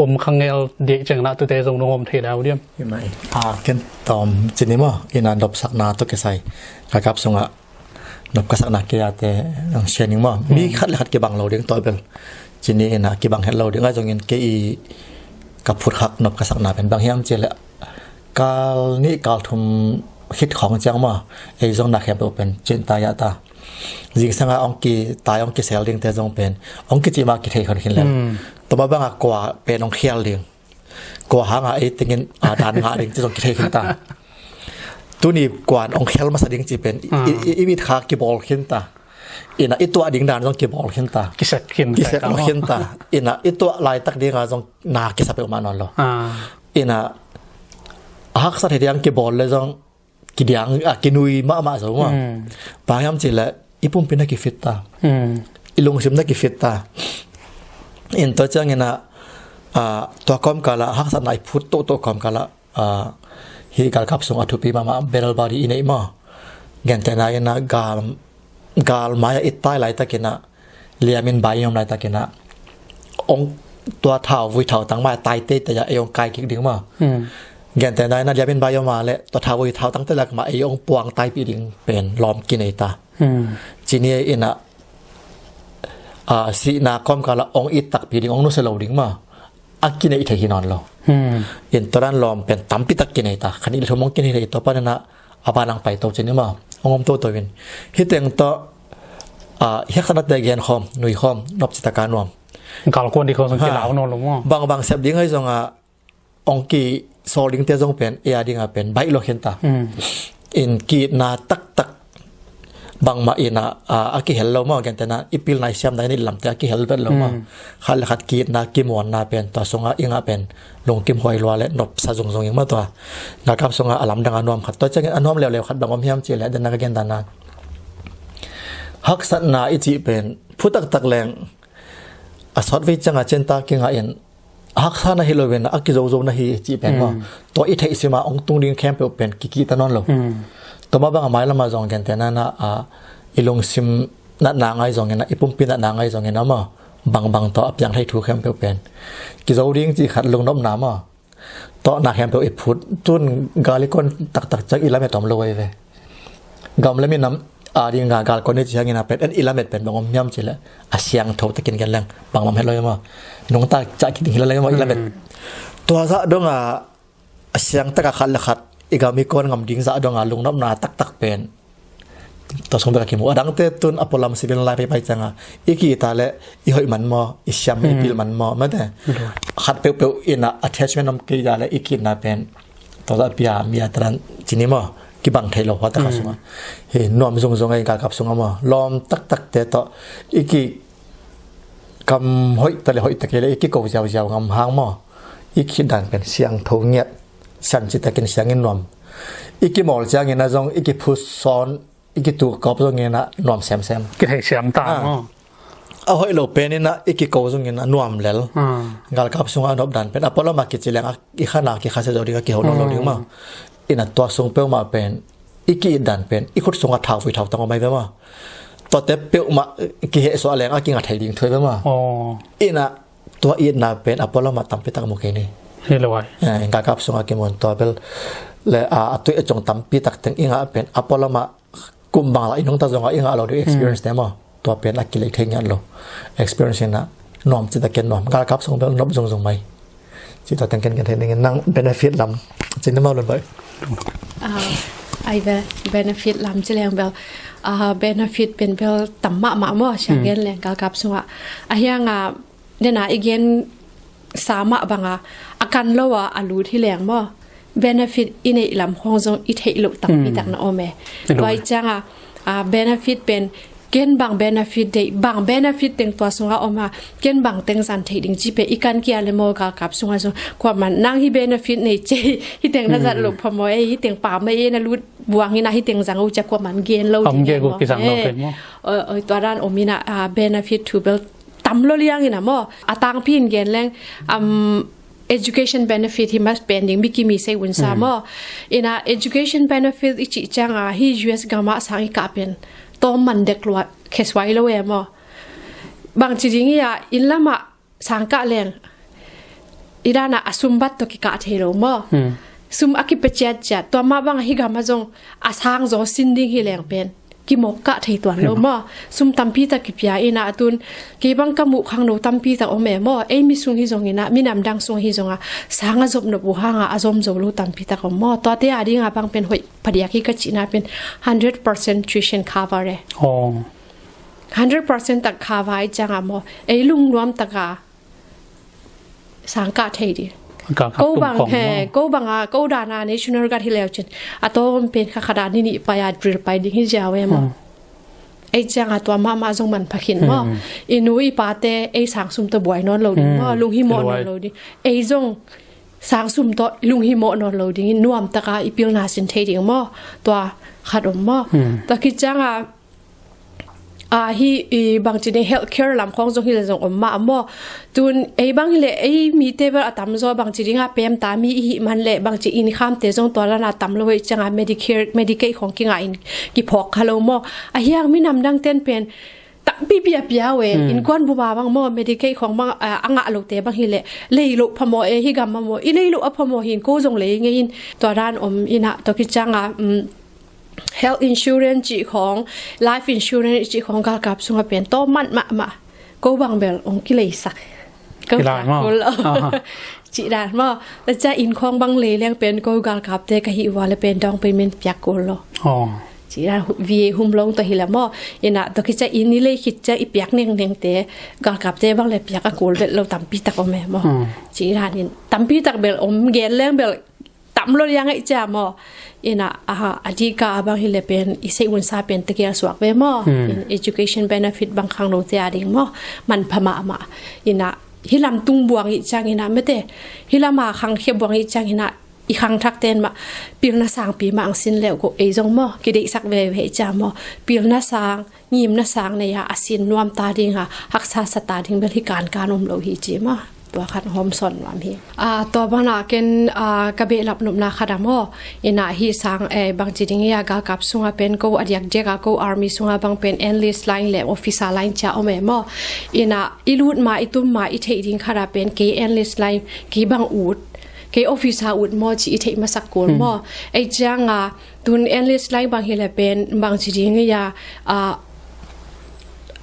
om kha ngel dih ciangah tute zong nong om thei lai uh diam? Hi mah hi. A, ken tawm cini maw, inah nopsakna tawh kisai galkap sungah nop ka sakna kei a te ang sia ning maw. Mi khat le khat kibang lo ding tua bel. Cini inah kibang het lo ding. Ahi zongin kei i ka phut khak nop ka sakna pen bang hiam cih leh kal nih kal thum khit khawng ciang maw, ei zong na khempeuh pen cin ta iah ta. Zingsanga ong kitai ong kisel dingte zong pen ong kicih mah kithei khon khin lel. Tua mah banga kua pen ong khial ding, kua hanga ei tengin a dan ngah ding ci zong kithei khin ta. Tuni kuan ong khel masa ding ci pen i, i, i, i mit kha kibawl khin ta. Inah i tuah ding dan zong kibawl khin ta. Kisep khin, kisep lo khin ta. Inah i tuah laitak dinga zong na kisa peuhmah nawn lo. Inah a haksa thei diang kibawl le zong kidiang, a, kinui mahmah zo maw. Bang hiam cih leh i pumpi na kifit ta. I lungsim na kifit ta. In tua ciangin ah, a, tua kawmkal ah haksatna i phut tohtoh kawmkal ah, a, hih galkap sung a thupi mahmah battle buddy i neih maw. Gentehna in ah gal, gal mai ah i tai laitakin ah liamin bai i om laitakin ah ong tua thauvui thautang mai ah tai teitei ah ei ong kai kik ding maw. Gentehna in ah liamin bai i om a leh tua thauvui thautangte lak mah ei ong puang taipih ding pen lawm kinei ta. Cini in ah, a, sihna kawmkal ah ong it takpi ding, ong nusia lo ding maw. A kineih thei hi nawn lo. In tua dan lawm pen tampi tak kinei ta. Kha nih le thum ong kinei thei, tua panin ah a ban ang pai to cin i maw. Ong om toto in. Hih teng tawh, a, hiaksanate gen khawm, nui khawm, nop citaka nuam. Galkuan ding khawm zong kilau nawn lo maw. Bangbang sep ding ahi zongah ong kisawl dingte zong pen ei a dingah pen baih lua khin ta. In ki-itna taktak bangmah in ah, a, a kihel lo maw, gentehna i pilna i siamna i neih lamte a kihel vet lo maw. Khat le khat ki-itna kimuanna pen tua sungah i ngah pen lungkim huai lua le nopsa zungzung ing maw tua. Galkap sungah a lamdang a nuam khat, tua ciangin a nuam leuleu khat bang om hiam cih leh, den na ka gen dan a, haksatna i cih pen phu taktak leng a sawt vei ciangah cin ta kingah in, a haksa na hi loin a kizozo na hi cih pen maw. Tua i theih sima ong tung ding khempeuh pen kikihta nawn lo. Tua mah bangah mailamah zong gentehna in ah, a, i lungsim natna ngai zongin ah, i pumpi natna ngai zongin ah maw, bangbang tawh a piang thei thu khempeuh pen kizo ding cih khat lungnopna maw. Tua na khempeuh i phut, tun gal i kon taktak ciang i lamet om lo ahi ve. Gam le minam a dinga galkon i ci hangin a pen en i lamet pen bang om hiam cih leh a siangtho takin gen leng bangmah het lo hi maw. Nungta cah kiding hi lo leng maw i lamet. Tua zah donga a siangtaka khat le khat i gam i kon ngam ding zah donga lungnopna taktak pen tua sung bek a kimu. A dangte tun a pualam civil lai paipai cianga i ki-it a leh i hoih man maw, i siam i pil man maw, mate. Khat peuhpeuh in ah attachment om kei a leh i ki-itna pen tua zah pia mi a taran cini maw, kibang thei lo hua taka sungah. Hi nuam zungzung a i galkap sungah maw, lawm taktakte tawh i ki kam hoih ta le hoih ta kei le i kiko ziauziau ngam hang maw, i ki-it dan pen siangtho ngiat, sian citakin siangin nuam. I kimawl ciangin a zong i kiphu sawn, i kituk kawp zongin a nuam semsem. Kithei siam ta maw. A hoih lo penin ah i kiko zongin a nuam lel. Galkap sungah a nop dan pen a pualam a kici leng a i khan a kikhasia zo ding a kiho nawn lo ding maw. In ah tua sung peuhmah pen i ki-it dan pen i khut sungah thauvui thautang om ahi ve maw. Tuate peuhmah kihehsuah leng a kinga thei ding thu ahi ve maw. In ah tua itna pen a pualam ah tampi tak mu kei ni. Hi lo ai. Eh, galkap sungah kimun tua bel le a, a tuih a cong tampi tak teng i ngah pen a pualam ah kum bang lah i nungta zongah i ngah lo ding experience te maw. Tua pen a kilei thei ngiat lo. Experience in ah nuam citakin nuam. Galkap sung bel nop zungzung mai. Cita teng ken ken thei dingin nang benefit lam cin na mau lun bai. Ah, ai be-, benefit lam ci leng bel. Ah, benefit pen bel tam mahmah maw, sia gen leng galkap sungah. A hiang a, nena i gen sa mah banga a kan lo a a lut hi leng maw. Benefit i neih lam khong zong i theih loh tampi tak na om e. Tua i cianga, a, benefit pen ken bang benefit deih, bang benefit teng tua sunga om a, ken bang teng zan theih ding ci pen i kan kia le maw galkap sunga zong kuaman nang hi benefit nei ce, hi teng na zat loh pha maw e, hi teng pa mai e na lut buang ina hi teng zang o cia kuaman gen lo ding e maw. Tua dan om ina, a, benefit thu bel tam lo liang in a maw, a tangpi in gen leng, um, education benefit hi mas pen ding, mi kimi sei unsa maw. Ina education benefit i cih cianga hi U S gama sang i kah pen tawm man dek lua khesuai lo e maw. Bangci ding ia inn lama sang kah leng i dana a sum bat tawh kikah thei lo maw. Sum a kipia ciatciat, tua mah banga hi gama zong a sang zaw sin ding hi leng pen kimawk kah thei tuan lo maw. Sum tampi tak kipia ina a tun kei bang ka muh khangno tampi tak om e maw. Ei mi sung hi zong ina, minam dang sung hi zonga sang a zop nop uh hanga a zom zo lo tampi tak om maw. Tuate a dinga bang pen hoih padiak hi ka cihna pen hundred percent tuition cover e. Hundred percent tak cover i cianga maw, ei lungnuam taka sang kah thei ding. Ko bang he, ko banga ko dana National Guard hi leu cin a tawm pen kha khada ni nih pai a drill pai ding hi ziau e maw. Ei cianga tua mahmah zong manpha khin maw. I nu i pate ei sang sum tawh buai nawn lo ding maw, lunghimawh nawn lo ding. Ei zong sang sum tawh lunghimawh nawn lo dingin nuam taka i pilna sin thei ding maw. Tua khat om maw. Tua khit cianga a hi i bangci ding healthcare lam khawng zong hi le zong om mah maw. Tun ei bang hi le ei mite bel a tamzaw bangci dinga pemta mi i hih man le bangci inn khamte zong tua lana tam lo ei cianga Medicare, Medicaid khawng kingah in kiphawk kha lo maw. A hiang minam dang ten pen tampi piapia uh e. Innkuan bup a bang maw Medicaid khawng bang a ngah lote bang hi le lei loh phamawh e, hi gam mamaw i lei loh a phamawh hin ko zong lei ngei in. Tua dan om ina tua khit cianga health insurance cih khawng, life insurance cih khawng galkap sunga pen tawm man mahmah. Ko bang bel ong kileisak. Ko kilai maw. Cih dan maw. Tacia inn khawng bang lei leng pen ko galkapte ka hih ua le pen down payment piak kul lo. Cih dan V A hum long tawh hi le maw. Ina tua khit cia inn i lei khit cia i piak nengnengte galkapte bang le piak a kul vet lo tampi tak om e maw. Cih dan in tampi tak bel om gen leng bel tam lo liang ei cia maw. Ina a dika a bang hi le pen i sei unsa pen tegel suak ve maw. In education benefit bang khangnote a ding maw manpha mahmah. Ina hi lam tung buang i ciang ina mete hi lama khangkhia buang i ciang ina i khangthak ten mah pilna sangpi mah ang sin leuh ko ei zong maw kideihsak veve i cia maw. Pilna sang ngimna sang nei a a sin nuam ta dinga haksa sa ta ding bel hi kankan om lo hi ci maw. Tua khat hawm sawn nuam hi. Tua bana ken ka behlap nopna khat a maw. Ina hi sang bangci ding ia galkap sunga pen ko a diakdiaka ko army sunga bang pen enlist line le officer line cia om e maw. Ina i lut ma i tum ma i theih ding khat a pen kei enlist line kei bang ut, kei officer ut maw ci i theih masak kul maw. Ei cianga tun enlist line bang hi le pen bangci ding ia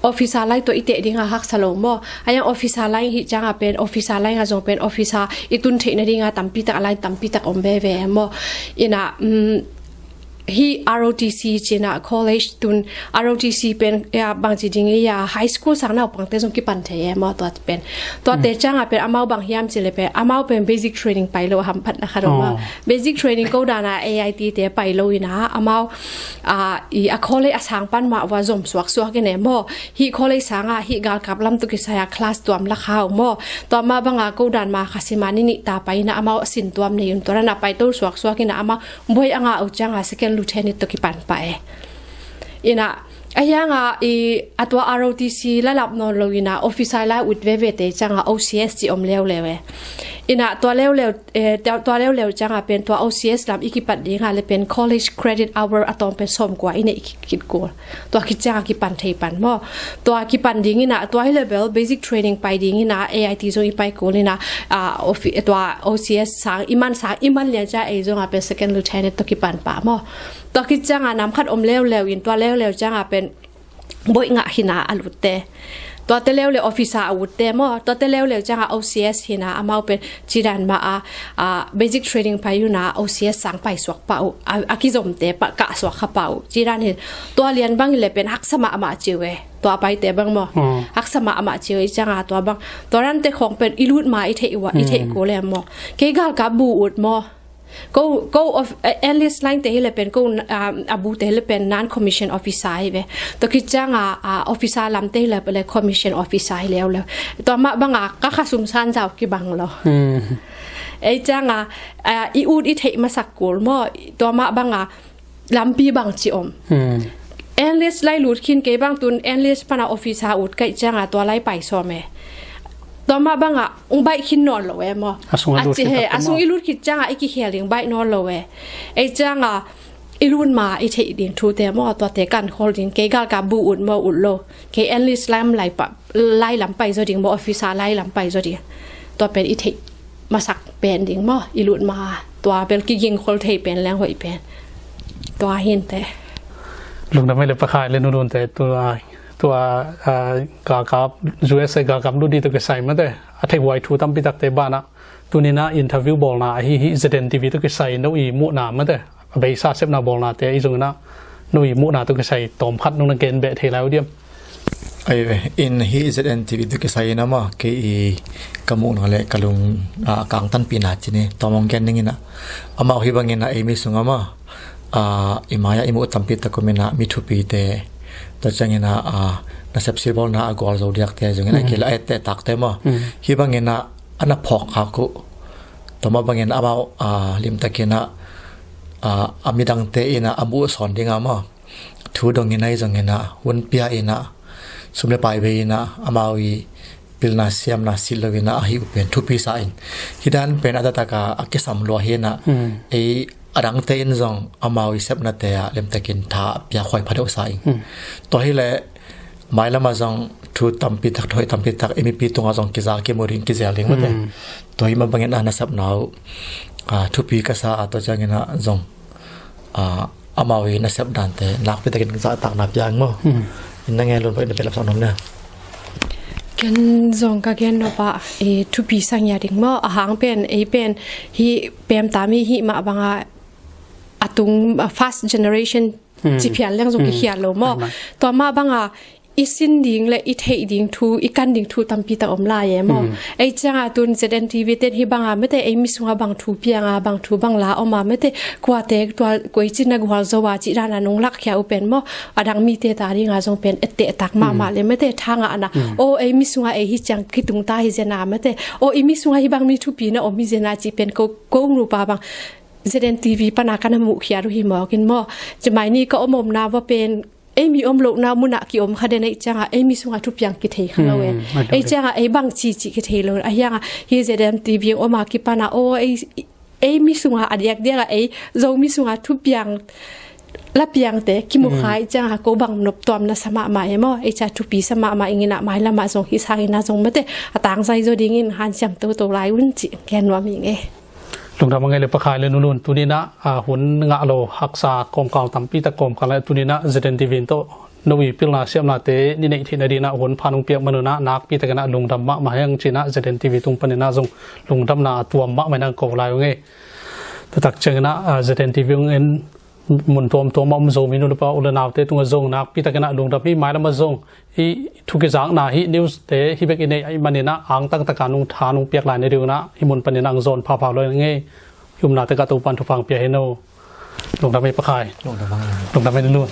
officer lai tawh i teh dinga haksa lo maw. A yang officer lai hi cianga pen officer lai nga zong pen officer i tun theihna dinga tampi tak a lai tampi tak om veve maw. Ina hi R O T C cina college tun R O T C pen bangci ding ia high school sang naupangte zong kipan thei e maw. Tuate pen tuate cianga pen amau bang hiam cile pen amau pen basic training pai lo a hamphatna khat om a. Basic training ko dana A I T te pai lo ina amau a college a sang pan mah ua zom suaksuak ine maw. Hih college sanga hih galkap lam tawh kisai a class tuam la kha uh maw. Tua mah banga ko dan ma kha sima ni nih ta pai ina amau a sin tuam nei un tua dana pai to suaksuak ina amau buai a ngah uh cianga second lieutenant tawh kipan pah e. Ina a hianga a tua R O T C la lap nawn lo ina officer la ut vevete cianga O C S ci om leuleu e. Ina tua leuleu tua leuleu cianga pen tua O C S lam i kipat dinga le pen college credit hour a tawm pen sawmkua i neih khit kul. Tua khit cianga kipan thei pan maw. Tua kipan ding ina tua hi le bel basic training pai ding ina A I T zong i pai kul ina tua O C S sang i man sang i man lian cia ei zonga pen second lieutenant tawh kipan pah maw. Tua khit cianga nam khat om leuleu in tua leuleu cianga pen boih ngah hina a lutte. Tuate leuleu officer a utte maw. Tuate leuleu cianga O C S hina amau pen cidan ma a basic training pai una O C S sang pai suak pah uh a kizomte pah kah suak kha pah uh cidan hin. Tua lian bang hi le pen haksa mahmah ciu e. Tua paite bang maw haksa mahmah ciu e cianga tua bang tua rante khawng pen i lut ma i theih ua i theih kul e maw. Kei galkap bu ut maw. Ko ko enlist line te hi le pen ko a bu te hi le pen non commission officer hi ve. Tua khit cianga officer lam te hi le pen commission officer hi leuleu. Tua mah banga ka kha sumsan zau kibang lo. Ei cianga i ut i theih masak kul maw. Tua mah banga lampi bangci om. English lai lut khin kei bang tun English pana office a ut kaih cianga tua lai pai sawm e. Tua mah banga ung baih khin nawn lo e maw. A sung a lut khit he, tak a sung maw. I lut khit cianga i kikhel ding baih nawn lo e. Ei cianga i lut ma i theih ding thute maw, tuate kan khol ding, kei galkap bu ut maw, ut lo. Kei English lam lai pa, lai lam pai zaw ding maw, office a lai lam pai zaw ding. Tua pen i theih masak pen ding maw, i lut ma, tua bel kiging khol thei pen leng hoih pen. Tua hinte. Lungdam ei le Pa Khai le Nu Lun te, tua, tua, ah, galkap, U S A galkap lut ding tawh kisai mate, a theih huai thu tampi takte banah, tuninah interview bawlna ahi hi, Z N T V tawh kisai no i muhna mate, a beisa sepna bawlnate i zong inah, no i muhna tawh kisai tawm khat nong na gen beh thei lai uh diam? Ai ve, in hi Z N T V tawh kisai inah maw, kei i ka muhna le ka lung, ah, kangtanpihna cini tawm hong gen ning inah. Amau hi bang inah ei mi sungah maw, ah, i mai-ah i muh tampi tak om inah, mi thupite, tua ciang inah, ah, nasep silbawlna a gualzo diakte zong inah, mm, kei la etteh takte maw. Mm. Hi bang inah a na phawk khak uh. Tua mah bangin amau, ah, limtakin ah, ah, a midangte in ah a muh sawn ding a maw, thu dong in ah, i zong in ah, hun pia in ah, sum le pai bei in ah, amau i pilna siamna silh lo in ah, ahi uh pen thupi sa in. Hi dan pen a taktak a, a kisam lua hi in ah, hmm, ei a dangte in zong amau i sepnate ah limtakin tha pia khuai pha deuh sa in. Hmm. Tua hi leh, mailam ah zong thu tampi tak, thu hoih tampi tak, ei mipi tungah zong kiza kimu ding, kizel ding mate. Mm. Tua hi mah bangin a nasepna uh, ah, thupi ka sa a, tua ciangin ah zong, ah, amau i nasep dante nakpi takin zahtakna piang maw. Mm. In na ngen lun pah in na pia lapsak nuam nia. Ken zong ka gen nop ah, eh, thupi sa ngiat ding maw. A hang pen, ei pen, hih pemta mi hih mah banga a tung, ah, first generation, hmm, ci phial leng zong, hmm, kikhial lo maw. Ai mah. Tua mah banga i sin ding le i theih ding thu, i kan ding thu tampi tak om lai e maw. Hmm. Ei cianga tun Z N T V ten hih banga mate ei mi sunga bang thu pianga, bang thu bang la oma mate, kuate tua koi cina gual zo a cih dana nong lakkhia uh pen maw, a dang mite ta dinga zong pen etteh tak mahmah, hmm, le mate tha ngahna. Hmm. Aw, ei mi sunga ei hi ciang kitung ta hi zena mate. Aw, i mi sunga hih bang mi thupi na om hi zena cih pen ko, ko nupa bang Z N T V pana ka na muhkhiat uh hi mawk in maw. Ci mai ni ka om omna va pen, ei mi om lohna munah ki om kha den ei cianga, ei mi sunga thupiang kithei kha lo e. Hmm, a lo e. Ei cianga ei bang ci ci kithei lo. A hianga, hi Z N T V ong oma kipana, aw, ei, ei mi sunga a diakdiak a ei, Zo mi sunga thupiang, lapiangte, kimu, hmm, khai cianga ko bang noptuam na sa mahmah e maw. Ei cia thupi sa mahmah ing ina mailamah zong hi sangina zong mate, a tangzai zo dingin hanciam toto lai un ci, gen nuam ing e. Lungdam a ngei le Pa Khai le Nu Lun, tuninah, ah, hun ngah lo haksa kawmkal tampi tak kawmkal le tuninah Z N T V in tawh no i pilna siamnate ni neih theihna dinah hun pha nong piak manunah nakpi takinah lungdam mahmah heng cinah Z N T V tung paninah zong lungdamna a tuam mahmah inah ko lai uh ngei. Taktak cianginah, ah, Z N T V ung en mun tuamtuam a om Zomi nu le pa u le naute tungah zong nakpi takinah lungdam hi. Mailamah zong i thukizakna hi, news te hi bek i neih ahih maninah ang taktak a nong tha nong piak lai na dingah hi mun paninah ang zawn phapha lo ngei. Hi umna takah Topan thupha ang pia hi no. Lungdam hi Pa Khai. Lungdam hi. Lungdam hi Nu Lun.